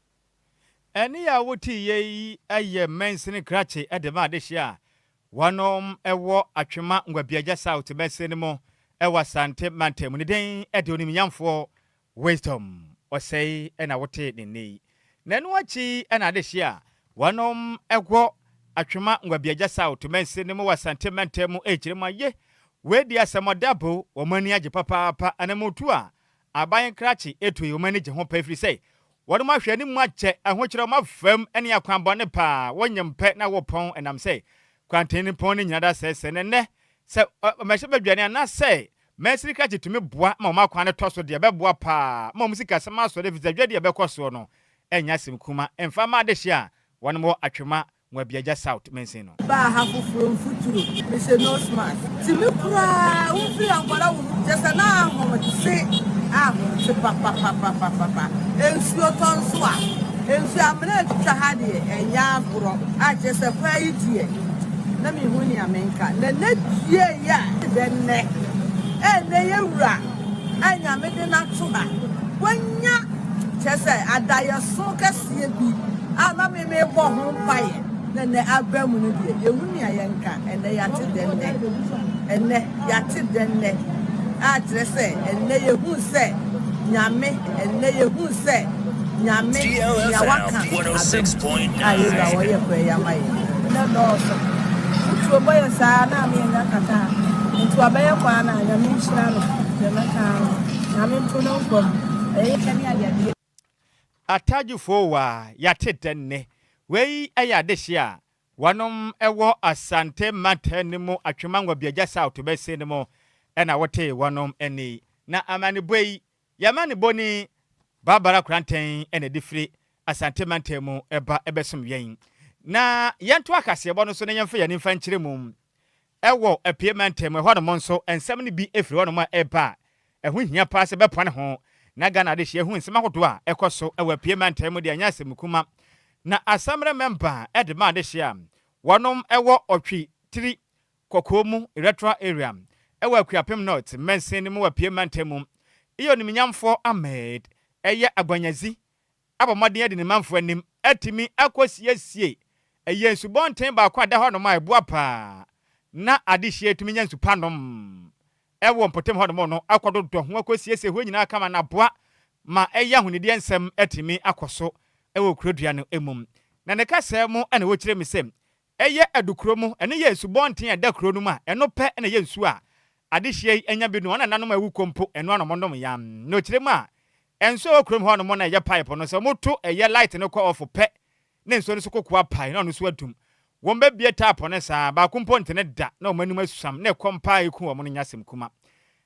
Ɛnne a woteeɛ yi yɛ mansini krakye de ma adehyeɛ a wɔnom wɔ Atwema Ngwabiagya South mansini no mu wɔ Asante mantam mu. Ne din de Onimnyamfoɔ Wisdom Ɔsɛe na wotee ne nne yi. Na ɛno akyi na adehye a wɔnom wɔ Atwema Ngwabiagya South mansin no mu wɔ Asante mantam mu rekyerɛ mu aye. Wei deɛ asɛm ɔda bo, wɔn ani agye papaapa. Anamotu a aban krakye etu yi wɔn ani gye ho paa ɛfiri sɛ wɔnom ahwɛ anim akyɛ ahokyerɛ wɔn afam ne akwanbɔne paa. Wɔnyem pɛ na wɔpɔn ɛnam sɛ kwantenpɔn no nyina da sɛesɛe na ɛnnɛ sɛ mmarahyɛbadwani anaasɛ Mansini krakye tumi boa ma wɔn akwan no tɔ so deɛ, ɛbɛboa paa ma wɔn sikasɛm asɔre efisɛ dwadie a ɛbɛkɔ soɔ no nyɛ asɛm kuma mfa mma adehyeɛ a wɔnom wɔ Atwema Nwabiagya South mansin no. Baa ha foforɔ mfuturo mehyɛ nose mask ti me koraa wo mfiri ankwara wo ho kyɛsɛ na ahomte ahomte papapapapapa nsuo tɔ nso a nsuo amena atwitwa ha deɛ ɛnyɛ agorɔ a kyɛsɛ kwaa yi deɛ na mehu nea menka na nɛ due yi a dɛ nnɛ ɛnnɛ yɛ wura a Nyame de no ato ha wanya kyerɛ sɛ adayɛso kɛseɛ bi a na me mebɔ ho mpaeɛ na nnɛ aba mu no deɛ yɛhu nea yɛnka ɛnnɛ yɛate dɛ nnɛ ɛnnɛ yɛate dɛ nnɛ a kyerɛ sɛ ɛnnɛ yɛhu sɛ Nyame ɛnnɛ yɛhu sɛ Nyame nea waka aba mu a yɛwura wɔyɛ kora yi ama yɛn. Na dɔɔso. Mfuturo bɔ yɛ saa na ama yɛnya kata a, nti wabɛyɛ kwan a, Nyame nhyira no, deɛ mɛka ara no, Nyame nto no nkwa mu, ɛyɛ kyɛ ne adeadeɛ. Atadwofoo wa yɛate dɛ nnɛ. Wei yɛ adehye a wɔnom wɔ Asante mantam no mu Atwema Nwabiagya South bɛse no mu na wotee wɔnom nne yi. Na amanebɔ yi Yɛn amanebɔni Barbara Koranteng na ɛde firi Asante mantam mu ba bɛsom yɛn. Na yɛntoa kaseɛbɔ no so na yɛmfa yɛn ani mfa nkyerɛ mu wɔ Apue mantam mu. Ɛhɔnom nso, nsɛm no bi firi hɔnom a ɛreba a ɛho hia paa sɛ bɛpoa ne ho na Ghana adehyeɛ ahu nsɛm ahodoɔ a ɛkɔ so wɔ Apue mantam mu deɛ ɛnyɛ asɛm kuma. Na Asammerɛ mɛmba de ma adehyeɛ a wɔnom wɔ Ɔtwe Tiri Kɔkɔɔ mu, Electoral Area, wɔ Akuapem North mansin no mu wɔ Apue Mantam mu. Eyɛ onimnyamfoɔ Ahmed ɛyɛ Agbanyadzi abɔ mmɔden adi ne manfoɔ anim atumi akɔsiesie ɛyɛ nsubɔnten baako a ɛda hɔnom a ɛboa paa na adehyeɛ tumi nya nsu pa nom wɔ mpɔtam hɔnom no akɔdodɔ ho akɔsiesie hɔ nyinaa kama na aboa ma ɛyɛ ahonideɛ nsɛm atumi akɔ so wɔ kurodua no mu. Na ne kasaa mu na wɔkyerɛ mu sɛ Ɛyɛ adukuro mu, ɛno yɛ asubɔnten a ɛda kuro no mu a ɛno pɛ na ɛyɛ nsuo a adehyeɛ yi anya bi nom, wɔn nananom a awu kɔ mpo ɛno ara na wɔnom yam. Na ɔkyerɛ mu a, nsuo a ɛwɔ kurom hɔ nom na ɛyɛ pipe no, sɛ wɔto ɛyɛ light no kɔ off pɛ na nsuo no so kokoa pae na ɔno nso adum. Wɔbɛbue tap no saa, baako mpo ntene da na wɔn anim asuam na ɛkɔm paa ɛku wɔn no nyɛ asɛm kuma.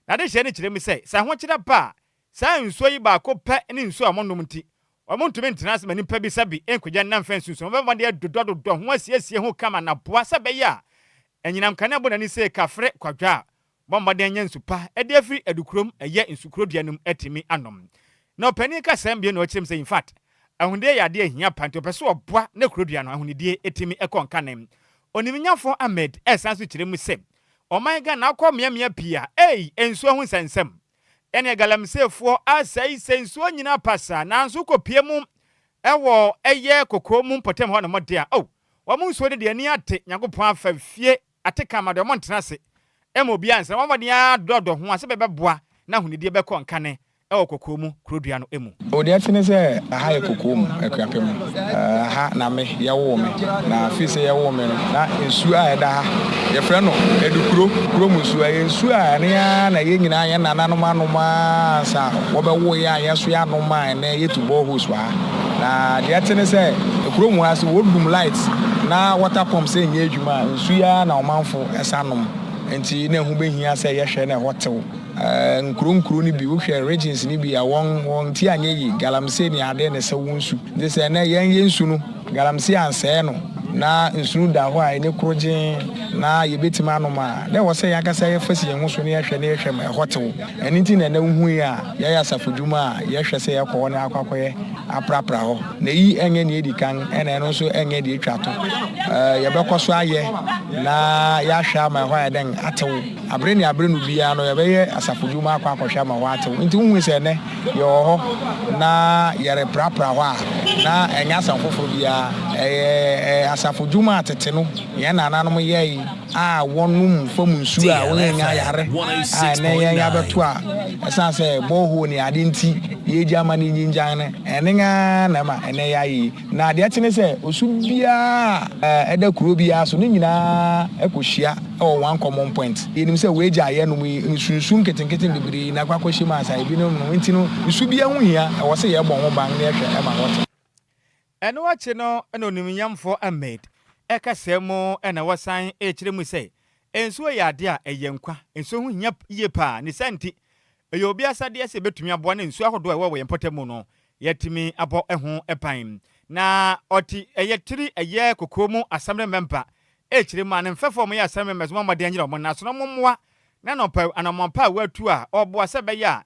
Na adehyeɛ no kyerɛ mu sɛ, sɛ ahokyerɛ ba a, saa nsuo yi baako pɛ ne nsuo a wɔnom nti. Wɔntumi ntena ase ma nnipa bi sɛ bi nkogya nna mfa nsunsuan. Wɔbɛbɔ mmɔden adodɔdodɔ ho asiesie ho kama na boa sɛ ɛbɛyɛ a anyinam kanea bɔ n'ani sɛ kafre kwadwo a bɔ mmɔden anya nsu pa de afiri adukurom ɛyɛ nsu kurodua no mu atumi anom. Na ɔpanin ka saa mbien na ɔkyerɛ mu sɛ infact ahonidie yɛ adeɛ a ɛhia pa nti ɔpɛ sɛ ɔboa na kurodua no ahonidie tumi kɔ nkane. Onimnyafo Ahmed ɛsan nso kyerɛ mu sɛ ɔman Ghana akɔ mmeammea pii a ei nsuo ho nsɛnsɛm ɛne galamseyfoɔ asɛesɛe nsuo nyinaa pasaa nanso wokɔpie mu ɛwɔ ɛyɛ kokoo mu mpɔtam hɔ nom de a oh wɔn nsuo no deɛ ani ate Nyankopɔn afa fie ate kama deɛ wɔn ntena ase ɛma obiara nsra wɔn mmɔden ara dɔdɔ ho a sɛ bɛbɛboa na ahonidie bɛkɔ nkane wɔ kɔkɔɔ mu kurodua no mu. O deɛ ɛte ne sɛ aha yɛ kɔkɔɔ mu Akuapem. Aha na me yɛwoo me. Na firi sɛ yɛwoo me no na nsuo a ɛda ha yɛfrɛ no Adukuro kurom nsuo. Ɛyɛ nsuo a ɛno ara na yɛn nyinaa yɛn nananom anom ara ansa wɔbɛwo yɛn a yɛn nso yɛanom a ɛnnɛ yɛtu boreholes wɔ ha. Na deɛ ɛte ne sɛ kurom ha sɛ wɔdum light na water pump sɛ nyɛ adwuma a nsuo yi ara na ɔmanfo san nom. Nti na ɛho bɛhia sɛ yɛhwɛ na ɛhɔ tew. Nkuro nkuro no bi, wohwɛ regions no bi a, wɔn wɔn ti anyɛ yie, galamsey ne adeɛ na ɛsɛ wo nsu. Nti sɛ ɛnɛ yɛn yɛ nsu no, galamsey ansɛe no, na nsu no da hɔ a ɛni korogyenn na yɛbɛtumi anom a, na ɛwɔ sɛ yɛn ankasa yɛfa si yɛn ho so na yɛhwɛ na yɛhwɛ ma ɛhɔ tew. Ɛno nti na ɛnɛ wohu yɛn a yɛayɛ asafodwuma a yɛhwɛ sɛ yɛkɔ hɔ na yɛakɔ akɔyɛ aprapra hɔ. Na eyi nyɛ nea edi kan, ɛna ɛno nso nyɛ deɛ etwa to. Yɛbɛkɔ so ayɛ na yɛahwɛ ama ɛhɔ ayɛ dɛn? Atew. Abere ne abere no biara no, yɛbɛyɛ asafo dwuma akɔ akɔhwɛ ama hɔ atew. Nti wohui sɛ ɛnnɛ yɛwɔ hɔ na yɛreprapra hɔ a, na ɛnyɛ asɛm foforo biara. Ɛyɛ asafo dwuma a tete no yɛn nananom yɛe a wɔnom fam nsu a wɔannya yare a ɛnnɛ yɛn abɛto a ɛsiane sɛ borehole ne ade nti yɛregya ama no nnyingyan no, ɛno ara na ɛma ɛnnɛ yɛayɛ yi. Na deɛ ɛte ne sɛ, osu biara a ɛda kuro biara so no nyinaa kɔhyia wɔ one common point. Yɛnim sɛ wei gya a yɛnom yi, nsunsu nketenkete bebree na akɔ akɔhyɛ mu ansa ebinom nom. Nti no, nsu biara ho hia, ɛwɔ sɛ yɛbɔ ho ban na yɛhwɛ ma hɔ te. Ɛno akyi no na Onimnyamfoɔ Ahmed kasaa mu na wɔsan rekyerɛ mu sɛ nsuo yɛ adeɛ a ɛyɛ nkwa, nsuo ho hia yie paa, ne saa nti ɛyɛ obi asɛdeɛ sɛ yɛbɛtumi aboa na nsuo ahodoɔ a ɛwɔ wɔ yɛn mpɔtam mu no yɛatumi abɔ ho ban. Na ɔte ɛyɛ tiri ɛyɛ kokoɔ mu assembly member rekyerɛ mu a ne mfɛfoɔ a wɔyɛ assembly members mmɔ mmɔden nyere wɔn nan so na wɔmmoa na anɔpa anammɔn pa a wɔatu a ɔreboa sɛ ɛbɛyɛ a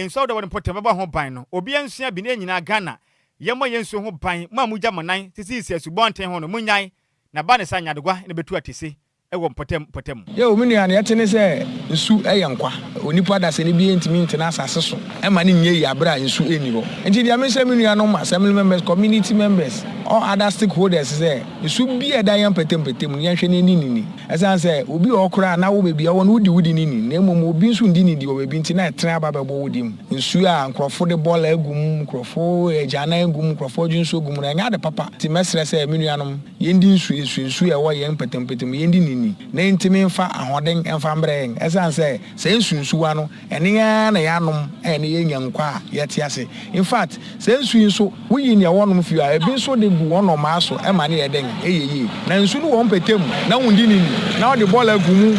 Nsuo ahodoɔ a ɛwɔ ne mpɔtam bɛbɔ ho ban no, obiara nsua bi na yɛn nyinaa Ghana yɛmmɔ yɛn nsuo ho ban, mo a mogya mo nan sisisisi asubɔnten ho no monnyae na ba ne saa nyadogua na ɛbɛtu atese wɔ mpɔtam mpɔtam. Yeo, me nua, nea ɛte ne sɛ nsu yɛ nkwa. Onipa dasani biara ntumi ntena asase so mma no nyɛ yie bere a nsu nni hɔ. Enti deɛ mesrɛ me nuanom assembly members, community members, all other stakeholders sɛ, nsu biara a ɛda yɛn mpɔtam mpɔtam no, yɛnhwɛ na yɛnni no ni. Ɛsiane sɛ obi wɔ hɔ koraa a na wo baabi a ɔwɔ no wodi wo de no ni, na mmom obi nso ndi ne di wɔ baabi nti na ɛtene aba bɛbɔ wo de mu. Nsuo a nkurɔfo de bɔɔla agu mu, nkurɔfo agyanan gu mu, nkurɔfo adwonsuo gu mu no, ɛnyɛ ade papa. Nti mɛsrɛ sɛ me nuanom, yɛndi nsu, nsu, nsuo a ɛwɔ yɛn mpɛtɛmpɛtɛ mu, yɛndi no ni, na ɛntumi mfa ahoɔden mfa mbrɛ yɛn. Ɛsiane sɛ saa nsunsuwa no, Ɛno ara na yɛanom a ɛne yɛanya nkwa a yɛte ase. In fact, saa nsu yi nso, woyi nea wɔnom fi hɔ a, ebi nso de gu wɔn nnomaa so ma no yɛ dɛn? Ɛyɛ yie. Na nsu no wɔ mpɛtɛ mu na wondi no ni, na wode bɔɔla gu mu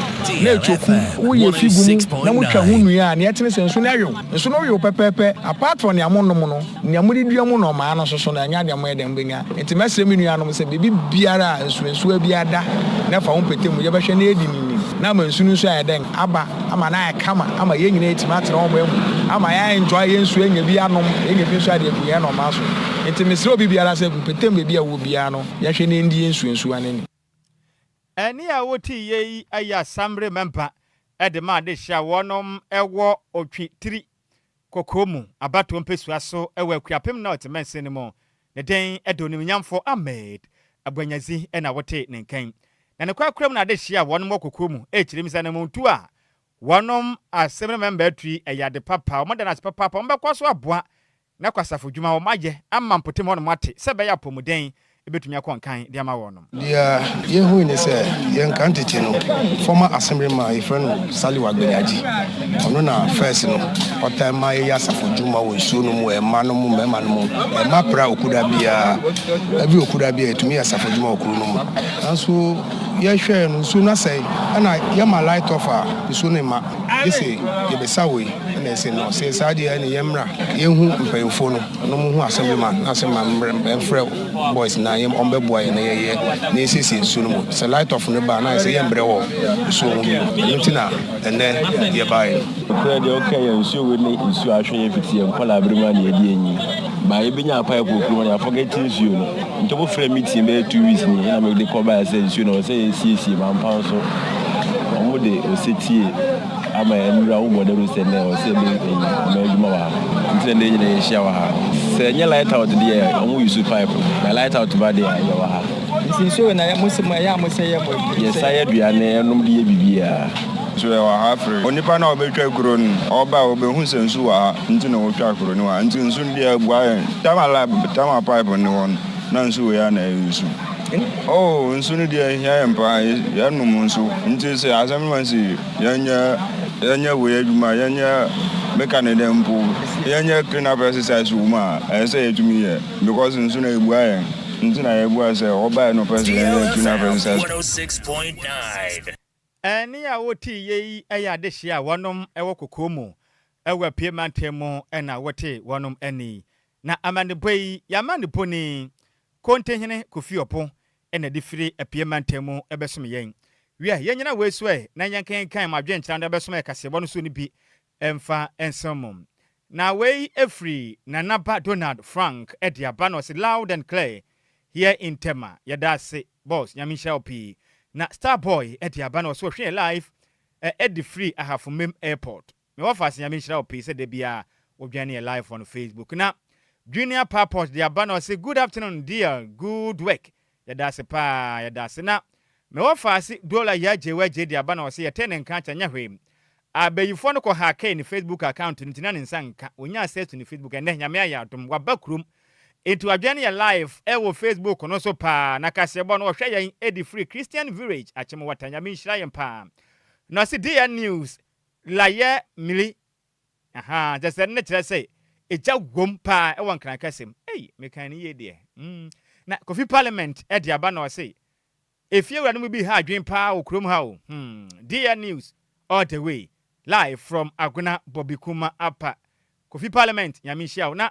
na ɛtwoku, woyɛ fi gu mu na motwa ho nnua a, nea ɛte ne sɛ nsu no ayow. Nsu no yow pɛpɛɛpɛ. Apart from nea monom no, nea mode dua mo nnomaa no nso so no, ɛnyɛ adeɛ a moyɛ dɛn mobɛnya. Enti mɛsrɛ me nuanom sɛ biribi biara a nsuwansuwa biara da na ɛfa wo mpɛtɛ mu, yɛbɛhwɛ na yɛadi no ni, na ama nsu no nso ayɛ dɛn? Aba. Ama no ayɛ kama ama yɛn nyinaa atumi atena wɔn mu, ama yɛn enjoy yɛn nsuo, yɛanya bi anom, yɛanya bi nso ade agu yɛn nnoɔma so. Nti mesrɛ obi biara sɛ mpɛtɛm baabi a wowɔ biara no, yɛnhwɛ na yɛndi yɛn nsuo nsuwa no ni. Ɛnne a wotiiɛ yi yɛ asammere mɛmpa de ma adehye a wɔnom wɔ Otwi tiri Kɔkɔɔ mu abatoɔ mpesua so wɔ Akuapem North mansin no mu. Ne den de Onimnyamfo Ahmed Abuanyazi na wote ne nka yi. Na ne korakora mu na adehye a wɔnom wɔ kɔkɔɔ mu rekyerɛ mu sɛ anamontuo a wɔnom asɛm no mɛmba atu yi ɛyɛ ade papa, wɔda no ase papaapa, wɔbɛkɔ so aboa na kwasafo dwuma a wɔayɛ ama mpɔtam hɔnom ate sɛ ɛbɛyɛ apɔwmuden betumi akɔ nkan de ama wɔnom. Deɛ yɛhui ne sɛ, yɛn kan tete no, former assemblyman a yɛfrɛ no Saliu Agbenyadzi, ɔno na first no ɔtaa ma yɛyɛ asafo dwuma wɔ nsuo no mu, ɛma no mu, mmarima no mu, ɛma pra okuda biara, every okuda biara yɛtumi yɛ asafo dwuma wɔ kuro no mu. Nanso. Yɛhwɛɛ no nsuo no asɛe ɛna yɛma light off a nsuo no mma gye sɛ yɛbɛsa wei ɛna ɛsɛ no sɛ saa deɛ ɛne yɛmmra yɛnhu mpanyinfoɔ no na ɔmo hu assemblyman na assemblyman mbrɛ ɛmfrɛ boys na yɛn ɔmo bɛboa yɛn na yɛyɛ na yɛsiesie nsuo no mu sɛ light off no ba na ayɛ sɛ yɛmbrɛ wɔ nsuo ho bio ɛno nti na ɛnɛ yɛbaeɛ no. Nokorɛ deɛ woka yɛ nsuo wei ne nsuo ahwɛ yɛ fiti yɛ nkwadaa bere mu a na yɛde anyi ba yɛbɛnya pipe wɔ kurom na yɛafɔgɛte nsuo no nti ɔmo frɛ meeting bɛyɛ 2 weeks ni ɛna mede kɔ baeɛ sɛ nsuo no ɔsɛ yɛsiesie mampa nso ɔmo de ɔsɛtie ama nnura wo bɔ dawuro sɛ nnɛ ɔsɛ ɛbɛ ɛyi ɔmo adwuma wɔ ha nti na nnɛ nyina yɛhyia wɔ ha sɛ ɛnyɛ light out deɛ ɔmo use pipe na light out ba deɛ yɛwɔ ha. Nti nsuo wei na mo sɛ mo ɛyɛ a mo sɛ yɛ mo Yɛsa yɛ aduane ɛnom de yɛ biribiara. So yɛwɔ ha firi onipa no a ɔbɛtwa kuro no ɔba a ɔbɛhu sɛ nsu wɔ ha nti na wɔtwa kuro no wɔ ha nti nsu no deɛ ɛboa yɛn tama lab tama pipe ne hɔ no na nsu wɔ yɛ na ɛyɛ nsu oh nsu no deɛ hia yɛn paa yɛnom nsu nti sɛ asɛm no si yɛnyɛ yɛnyɛ wei adwuma yɛnyɛ meka ne dɛ mpo yɛnyɛ clean up exercise wɔ mu a ɛyɛ sɛ yɛtumi yɛ because nsu no ɛbua yɛn nti na yɛbua sɛ ɔbaeɛ no pɛ sɛ yɛnyɛ clean up exercise. 106.9. Ɛne a wɔte yɛ yi yɛ adehyeɛ a wɔnom wɔ kokoo mu ɛwɔ apie mantam mu ɛna wɔte wɔnom ani na amanebɔ yi yɛamanebɔ ni Kontehene Kofi Ɔpo ɛna de firi apie mantam mu ɛbɛsom yɛn wia yɛnyina wei so ɛ na yɛnkenkan mo adwenkyerɛ no ɛbɛsom yɛ kaseɛbɔ no so no bi ɛmfa ɛnsɛm mu na wei efiri Nanaba Donald Frank ɛde aba no ɔse loud and clear here in Tema. Yɛda ase, boss. Nyame nhyira wo pii. Na Starboy ɛde aba no ɔso ɔhwɛ yɛ live ɛde firi Ahafomem Airport. Mewɔ fa ase. Nyame nhyira wo pii sɛ da biara wodwane yɛ live on Facebook. Na Junior Passport de aba no ɔse good afternoon dear, good work. Yɛda ase paa, yɛda ase. Na mewɔ fa ase Dola Yagye Wagye de aba no ɔse yɛtɛ ne nka kyɛ nyɛ hwee abayifoɔ no kɔ hack ne Facebook account no nti na ne nsa nka onya access to ne Facebook. Ɛnɛ Nyame ayɛ adom waba kurom nti wadwene yɛ live ɛwɔ Facebook no so paa na kaseɛbɔ no ɔhwɛ yɛn ɛdi firi Christian Village Akyemwata. Nyame nhyira yɛn paa. Na ɔse dear news layɛ mili aha kyɛ sɛ ne kyerɛ sɛ ɛgya wom paa ɛwɔ Nkran kɛsɛm. Ei, mekan ne yie deɛ. Na Kofi Parliament ɛde aba na ɔse efie wura no mu bi ha adwen paa wɔ kurom ha o. Dear news all the way live from Agona Bobby Kuma Apa. Kofi Parliament, Nyame nhyira wo. Na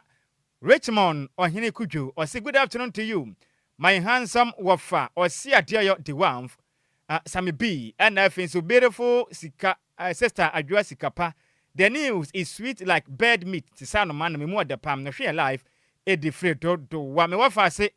Richmond Ɔhene Kudwo ɔse good afternoon to you, my handsome wɔfa. Ɔse adeɛ de wanf Sami B ɛna afei nso beautiful sika sister Adwoa Sikapa. The news is sweet like bird meat te sɛ anoma na memu ɔda pam na hwɛ yɛ live ɛdi firi Dodowa. Mewɔ fa ase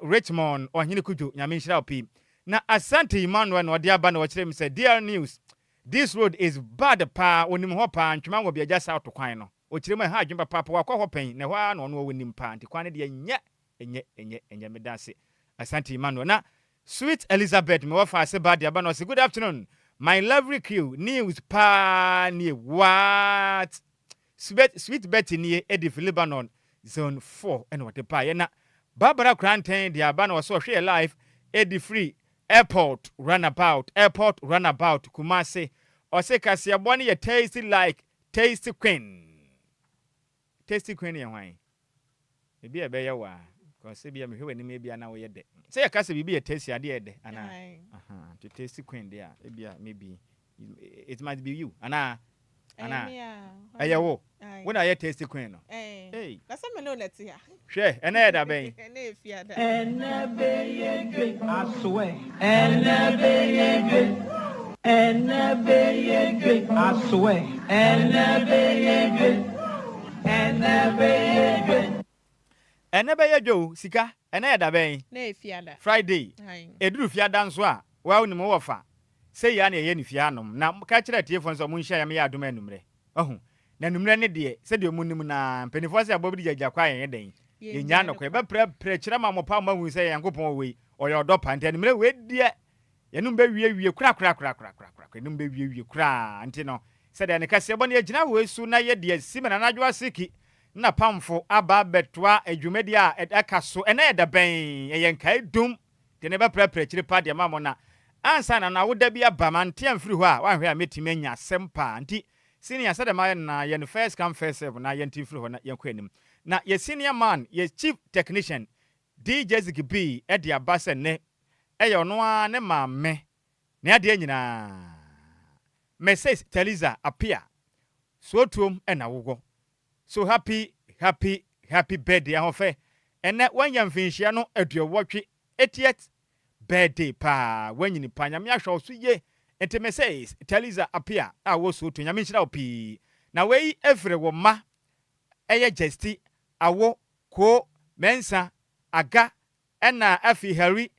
Richmond Ɔhene Kudwo, Nyame nhyira wo pii. Na Asante Emmanuel na ɔde aba na ɔkyerɛ mi sɛ dear news, this road is bad paa. Onim hɔ paa Ntwema wɔ Biagya South kwan no. Ɔkyerɛ mu ɛha adwene papaapa. Wakɔ hɔ pɛn na ɛhɔ ara na ɔno ɔwɔ nim paa nti kwan no deɛ nyɛ ɛnyɛ ɛnyɛ ɛnyɛ. Meda ase, Asante Emmanuel. Na Sweet Elizabeth mewɔ fa ase ba de aba na ɔsɛ good afternoon, my lovely crew, news paa nie. What Sweet, Sweet Betty nie ɛdi fi Lebanon Zone 4 ɛna ɔde baeɛ. Na Barbara Kranten de aba na ɔsɛ ɔhwɛ yɛ live ɛdi firi Airport Runabout, Airport Runabout, Kumase. Ɔsɛ kaseɛbɔ no yɛ tasty like Tasty Queen. Tasty Queen yɛ hwan? Ebi a ɛbɛyɛ wɔ a kɔsɛ bi a mehwɛ w'anim ebi a na woyɛ dɛ sɛ yɛka sɛ biribi yɛ tasty adeɛ yɛ dɛ anaa nti Tasty Queen deɛ a ebi a maybe it might be you anaa anaa ɛyɛ wo wo na yɛ Tasty Queen no. Hey. Na sɛ me ne wo na ɛte ha. Hwɛ, ɛnɛ yɛ da bɛn? Ɛnɛ yɛ Fiada. Ɛnɛ bɛyɛ dwe. I swear. Ɛnɛ bɛyɛ dwe. Ɛnɛ bɛyɛ dwe. I swear. Ɛnɛ bɛyɛ dwe. Ɛnɛ bɛyɛ dwe. Ɛnɛ bɛyɛ dwe o, sika. Ɛnɛ yɛ da bɛn? Na yɛ Fiada. Friday. Ɛduru Fiada nso a wa wonim wɔ fa sɛ yia na ɛyɛ ne fie anom na ka kyerɛ atiefoɔ nso ɔmo nhyia yɛn yɛ adom anummerɛ ɔho na anummerɛ ne deɛ sɛdeɛ ɔmo nim na mpanimfoɔ sɛ abɔ bi de gyagya kɔ a yɛnyɛ dɛn yɛnya no kɔ yɛbɛprɛprɛ kyerɛ ma mo pa mo ahu sɛ Nyankopɔn wɔ yi ɔyɛ ɔdɔ pa nti anummerɛ wei deɛ yɛnum bɛwie wie kora kora kora kora kora kora yɛnum bɛwie wie koraa. Nti no sɛdeɛ ne kaseɛ bɔ no yɛgyina wei so na yɛde asi ma nanadwo aseki na pamfo aba abɛtoa adwumadi a ɛka so. Ɛnɛ yɛ da bɛn? Ɛyɛ nkae dum de ne bɛprɛprɛ akyiri pa deɛ ma mo na ansa na nawoda bi aba ma nte amfiri hɔ a wanhwɛ a mɛtumi anya asɛm paa. Nti senior sɛdeɛ mayɛ no na yɛn first come first serve na yɛnte mfiri hɔ na yɛnkɔ anim. Na yɛ senior man, yɛ chief technician DJ Ziggy B ɛde aba sɛ nnɛ ɛyɛ ɔno ara ne maame. Ne adeɛ nyinaa. Mrs Teliza Appiah, Suotuom na wowɔ. So happy happy happy birthday Ahoɔfɛ. Ɛnɛ woanya mfinhyia no aduɔwɔtwe, 80th birthday paa. Woanyini paa. Nyame ahwɛ wo so yie. Nti Mrs Teliza Appiah a wowɔ Suotuom, Nyame nhyira wo pii. Na wei ɛfiri wo mma ɛyɛ Gyasti, Awo, Koo, Mensah, Aga, Ɛna afei Harry,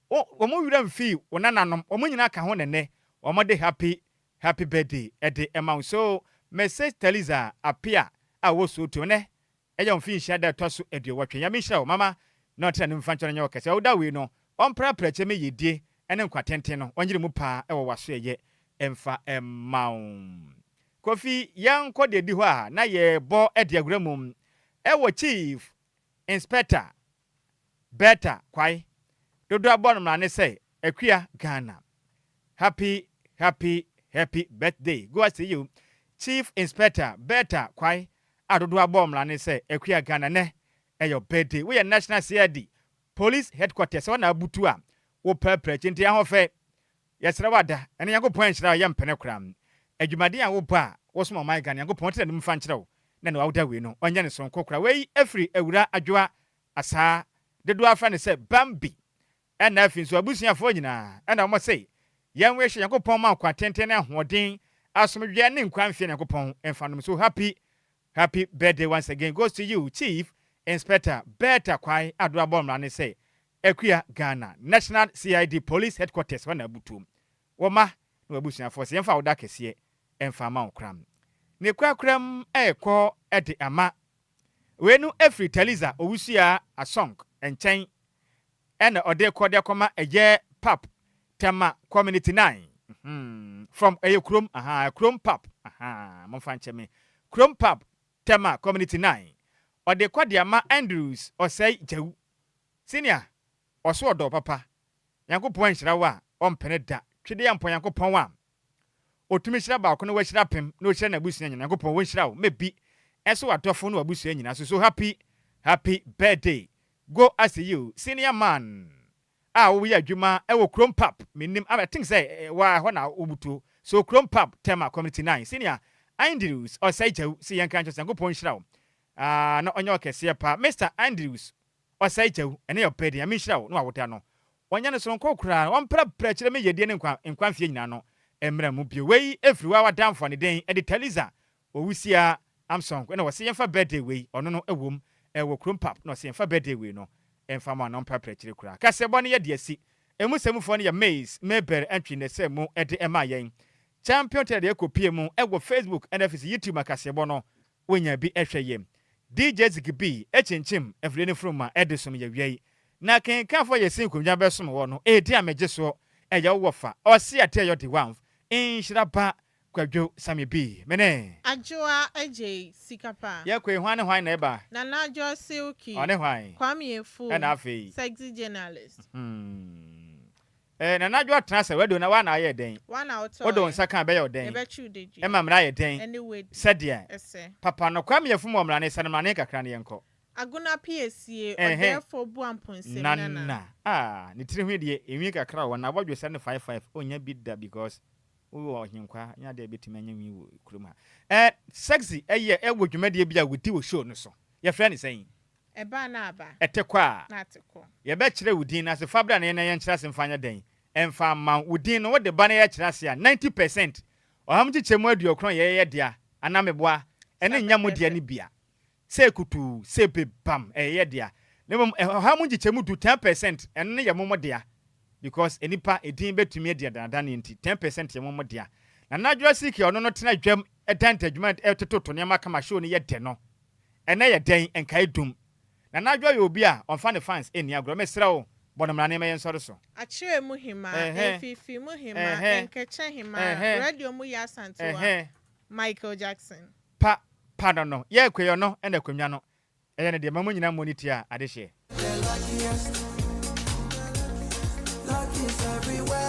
wo wɔn werɛ mfii wo nananom, wɔn nyinaa ka ho na ɛnnɛ wɔde happy happy birthday de ma wo. So Mrs Taliza Appiah a ɔwɔ Soweto, ɛnnɛ ɛyɛ wo mfinhyia da a ɛtɔ so aduowɔtwe. Nyame nhyira wo mama na ɔntena ne mfa nkyɛ no nyɛ wo kɛse. Ɔwoda wei no ɔmprapra kyɛ me yiedie ne nkwa tenten no ɔnyere mu paa wɔ w'asoɛyɛ mfa mma wo. Kofi yɛnkɔ deɛ ɛdi hɔ a na yɛrebɔ de awura mu wɔ Chief Inspector Bertha Kwai dodoɔ abɔ no mmrane sɛ Akua Ghana Happy happy happy birthday go out to you Chief Inspector Bertha Kwai a dodoɔ abɔ mmrane sɛ Akua Ghana nɛ ɛyɛ wo birthday woyɛ National CID Police Headquarters hɔ na abutu a wo prapra akyi nti ahofɛ yɛsrɛ wo ada ɛne Nyankopɔn anhyira wo yɛ mpene koraa adwumaden a wobɔ a wosom ɔman Ghana Nyankopɔn ɔte n'anim mfa nkyerɛ wo na nea wawoda wei no ɔnyɛ no soronko koraa wei ɛfiri Awura Adwoa Asaa dodoɔ ara frɛ no sɛ Bambi. Ɛna afei nso abusuafoɔ nyinaa ɛna wɔn se yɛn wish Nyankopɔn ma nkwa tenten ne ahoɔden asomdwoeɛ ne nkwa mfeɛ Nyankopɔn mfa nom so happy happy birthday once again goes to you Chief Inspector Bertha Kwai Addo abɔ mmra ne sɛ Akua Ghana National CID Police Headquarters hɔ na abutuo wo mma ne w'abusuafoɔ sɛ yɛmfa awoda kɛseɛ mfa ma wo koram ne korakoram ɛrekɔ de ama Wei no firi Taliza Owusua Asong nkyɛn ɛna ɔde rekɔ de akɔma ɛyɛ pap Tema Community 9 from ɛyɛ kurom ahaa kurom pap ahaa momfa nkyɛ me kurom pap Tema Community 9 ɔde kɔ de ama Andrews Ɔsɛe Gyawu Senior ɔso ɔdɔ papa Nyankopɔn anhyira wo a ɔmpene da Twedeampɔ Nyankopɔn a Otumi hyira baako na wahyira apem na ohyira n'abusua nyina Nyankopɔn wonhyira wo mɛ bi ɛso w'adɔfo ne w'abusua nyina so so happy happy birthday go as you senior man a woyɛ adwuma ɛwɔ kurom pap menim I think sɛ wa ɛhɔ na wobutuo so kurom pap Tema community 9 senior Andrews Ɔsɛe Gyawu se yɛnka nkyerɛ sɛ Nyankopɔn nhyira wo ah na ɔnyɛ ɔkɛseɛ paa Mister Andrews Ɔsɛe Gyawu ɛnɛ yɛ ɔpɛ de Nyame nhyira wo ne w'awoda no Wɔnyɛ no soronko koraa, wɔmprapra kyerɛ me yiedie ne nkwa nkwa mfeɛ nyinaa no mmra mu bio. Wei firi wo ara w'adamfo a ne din de Taliza Owusia Amsong na ɔse yɛmfa birthday wei, ɔno no wom wɔ kurom pap na ɔse yɛmfa birthday wei no mfa ma no ɔmprapra akyire koraa. Kaseɛbɔ no yɛ de asi. Emu sɛmufoɔ no yɛ Mays Mabel Antwi na ɛsɛɛ mu de maa yɛn. Champion Taylor deɛ kɔpie mu wɔ Facebook ɛna afei nso YouTube ma kaseɛbɔ no wonya bi hwɛ yɛ. DJ Ziggy B kyinkyim afidie no funuma de som yɛ wiai. Na kenkanfoɔ yɛ sin nkonnwa bɛsom wɔ no edi a megye soɔ ɛyɛ wo wɔfa ɔse ate ɛyɔ de wanf nhyira ba Kwadwo Sammy B me ne. Adwoa Adjei sika pa. Yɛ koe hwan ne hwan na ɛba. Nana Adwoa Silky. Ɔne hwan. Kwame Afuo. Ɛna afei. Sexy journalist. Hmm. Eh, Nana Adwoa tena sɛ radio na woa na ayɛ dɛn? Woa na wotɔɔ Wode wo nsa ka a ɛbɛyɛ wo dɛn? Yɛbɛkye wo dadua. Ɛma mmara ayɛ dɛn? Ɛne woadi. Sɛdeɛ. Ɛsɛ. Papa no, Kwame Afum wɔ mmrane, sɛ no mmrane kakra na yɛnkɔ. Agona Piesie, Ɛhɛn. Ɔdɛɛfoɔ Boamponsem Nana. Nana, ah, ne tiri ho deɛ, enwi kakra wɔ hɔ, n'abɔdwesɛ no 55, ɔnnya bi da because wowɔ ɔhenkwaa, nyɛ adeɛ a ɛbɛtumi anya nwi wɔ kurom ha. Eh, Sexy ɛyɛ, ɛwɔ dwumadie bi a wɔdi wɔ show no so, yɛfrɛ no sɛn? Ɛba na aba. Ɛte kɔ a. Na ate kɔ. Yɛbɛkyerɛ wo din no ase. Fa bra na yɛn na yɛnkyerɛ ase mfa nyɛ dɛn? Mfa mma wo. Wo din no, wode ba na yɛkyerɛ ase a, 90 percent, ɔha mu nkyekyɛmu 90 yɛ yɛn dea, anaa meboa? Ɛno nnyɛ mo dea no bi a. Sɛ kutuu, sɛ bebam, ɛyɛ yɛn dea. Na mmom ɔha mu nkyekyɛmu 10, 10%, ɛno no yɛ mo mo dea. Because nnipa edin bɛtumi adi adanadaneɛ nti, 10% yɛ mo mo dea. Nana Adwoa Siki a ɔno no tena dwam da ntadwuma tototo nneɛma kama show no yɛ dɛ no, Ɛnɛ yɛ dɛn nkae dum. Nana Adwoa yɛ obi a ɔnfa ne fans nni agorɔ mesrɛ wo bɔ no mmrane ma yɛnsɔre so. Akyerɛ mu hemaa, Mfimfini mu hemaa, Nkɛkyɛ hemaa, Radio mu Yaa Asantewaa, Michael Jackson. Pa pa no no yɛ kwe ɔno ɛna akonwa no ɛyɛ no deɛ ma mo nyina mmɔ ne ti a adehyeɛ. The luckiest, luck is everywhere.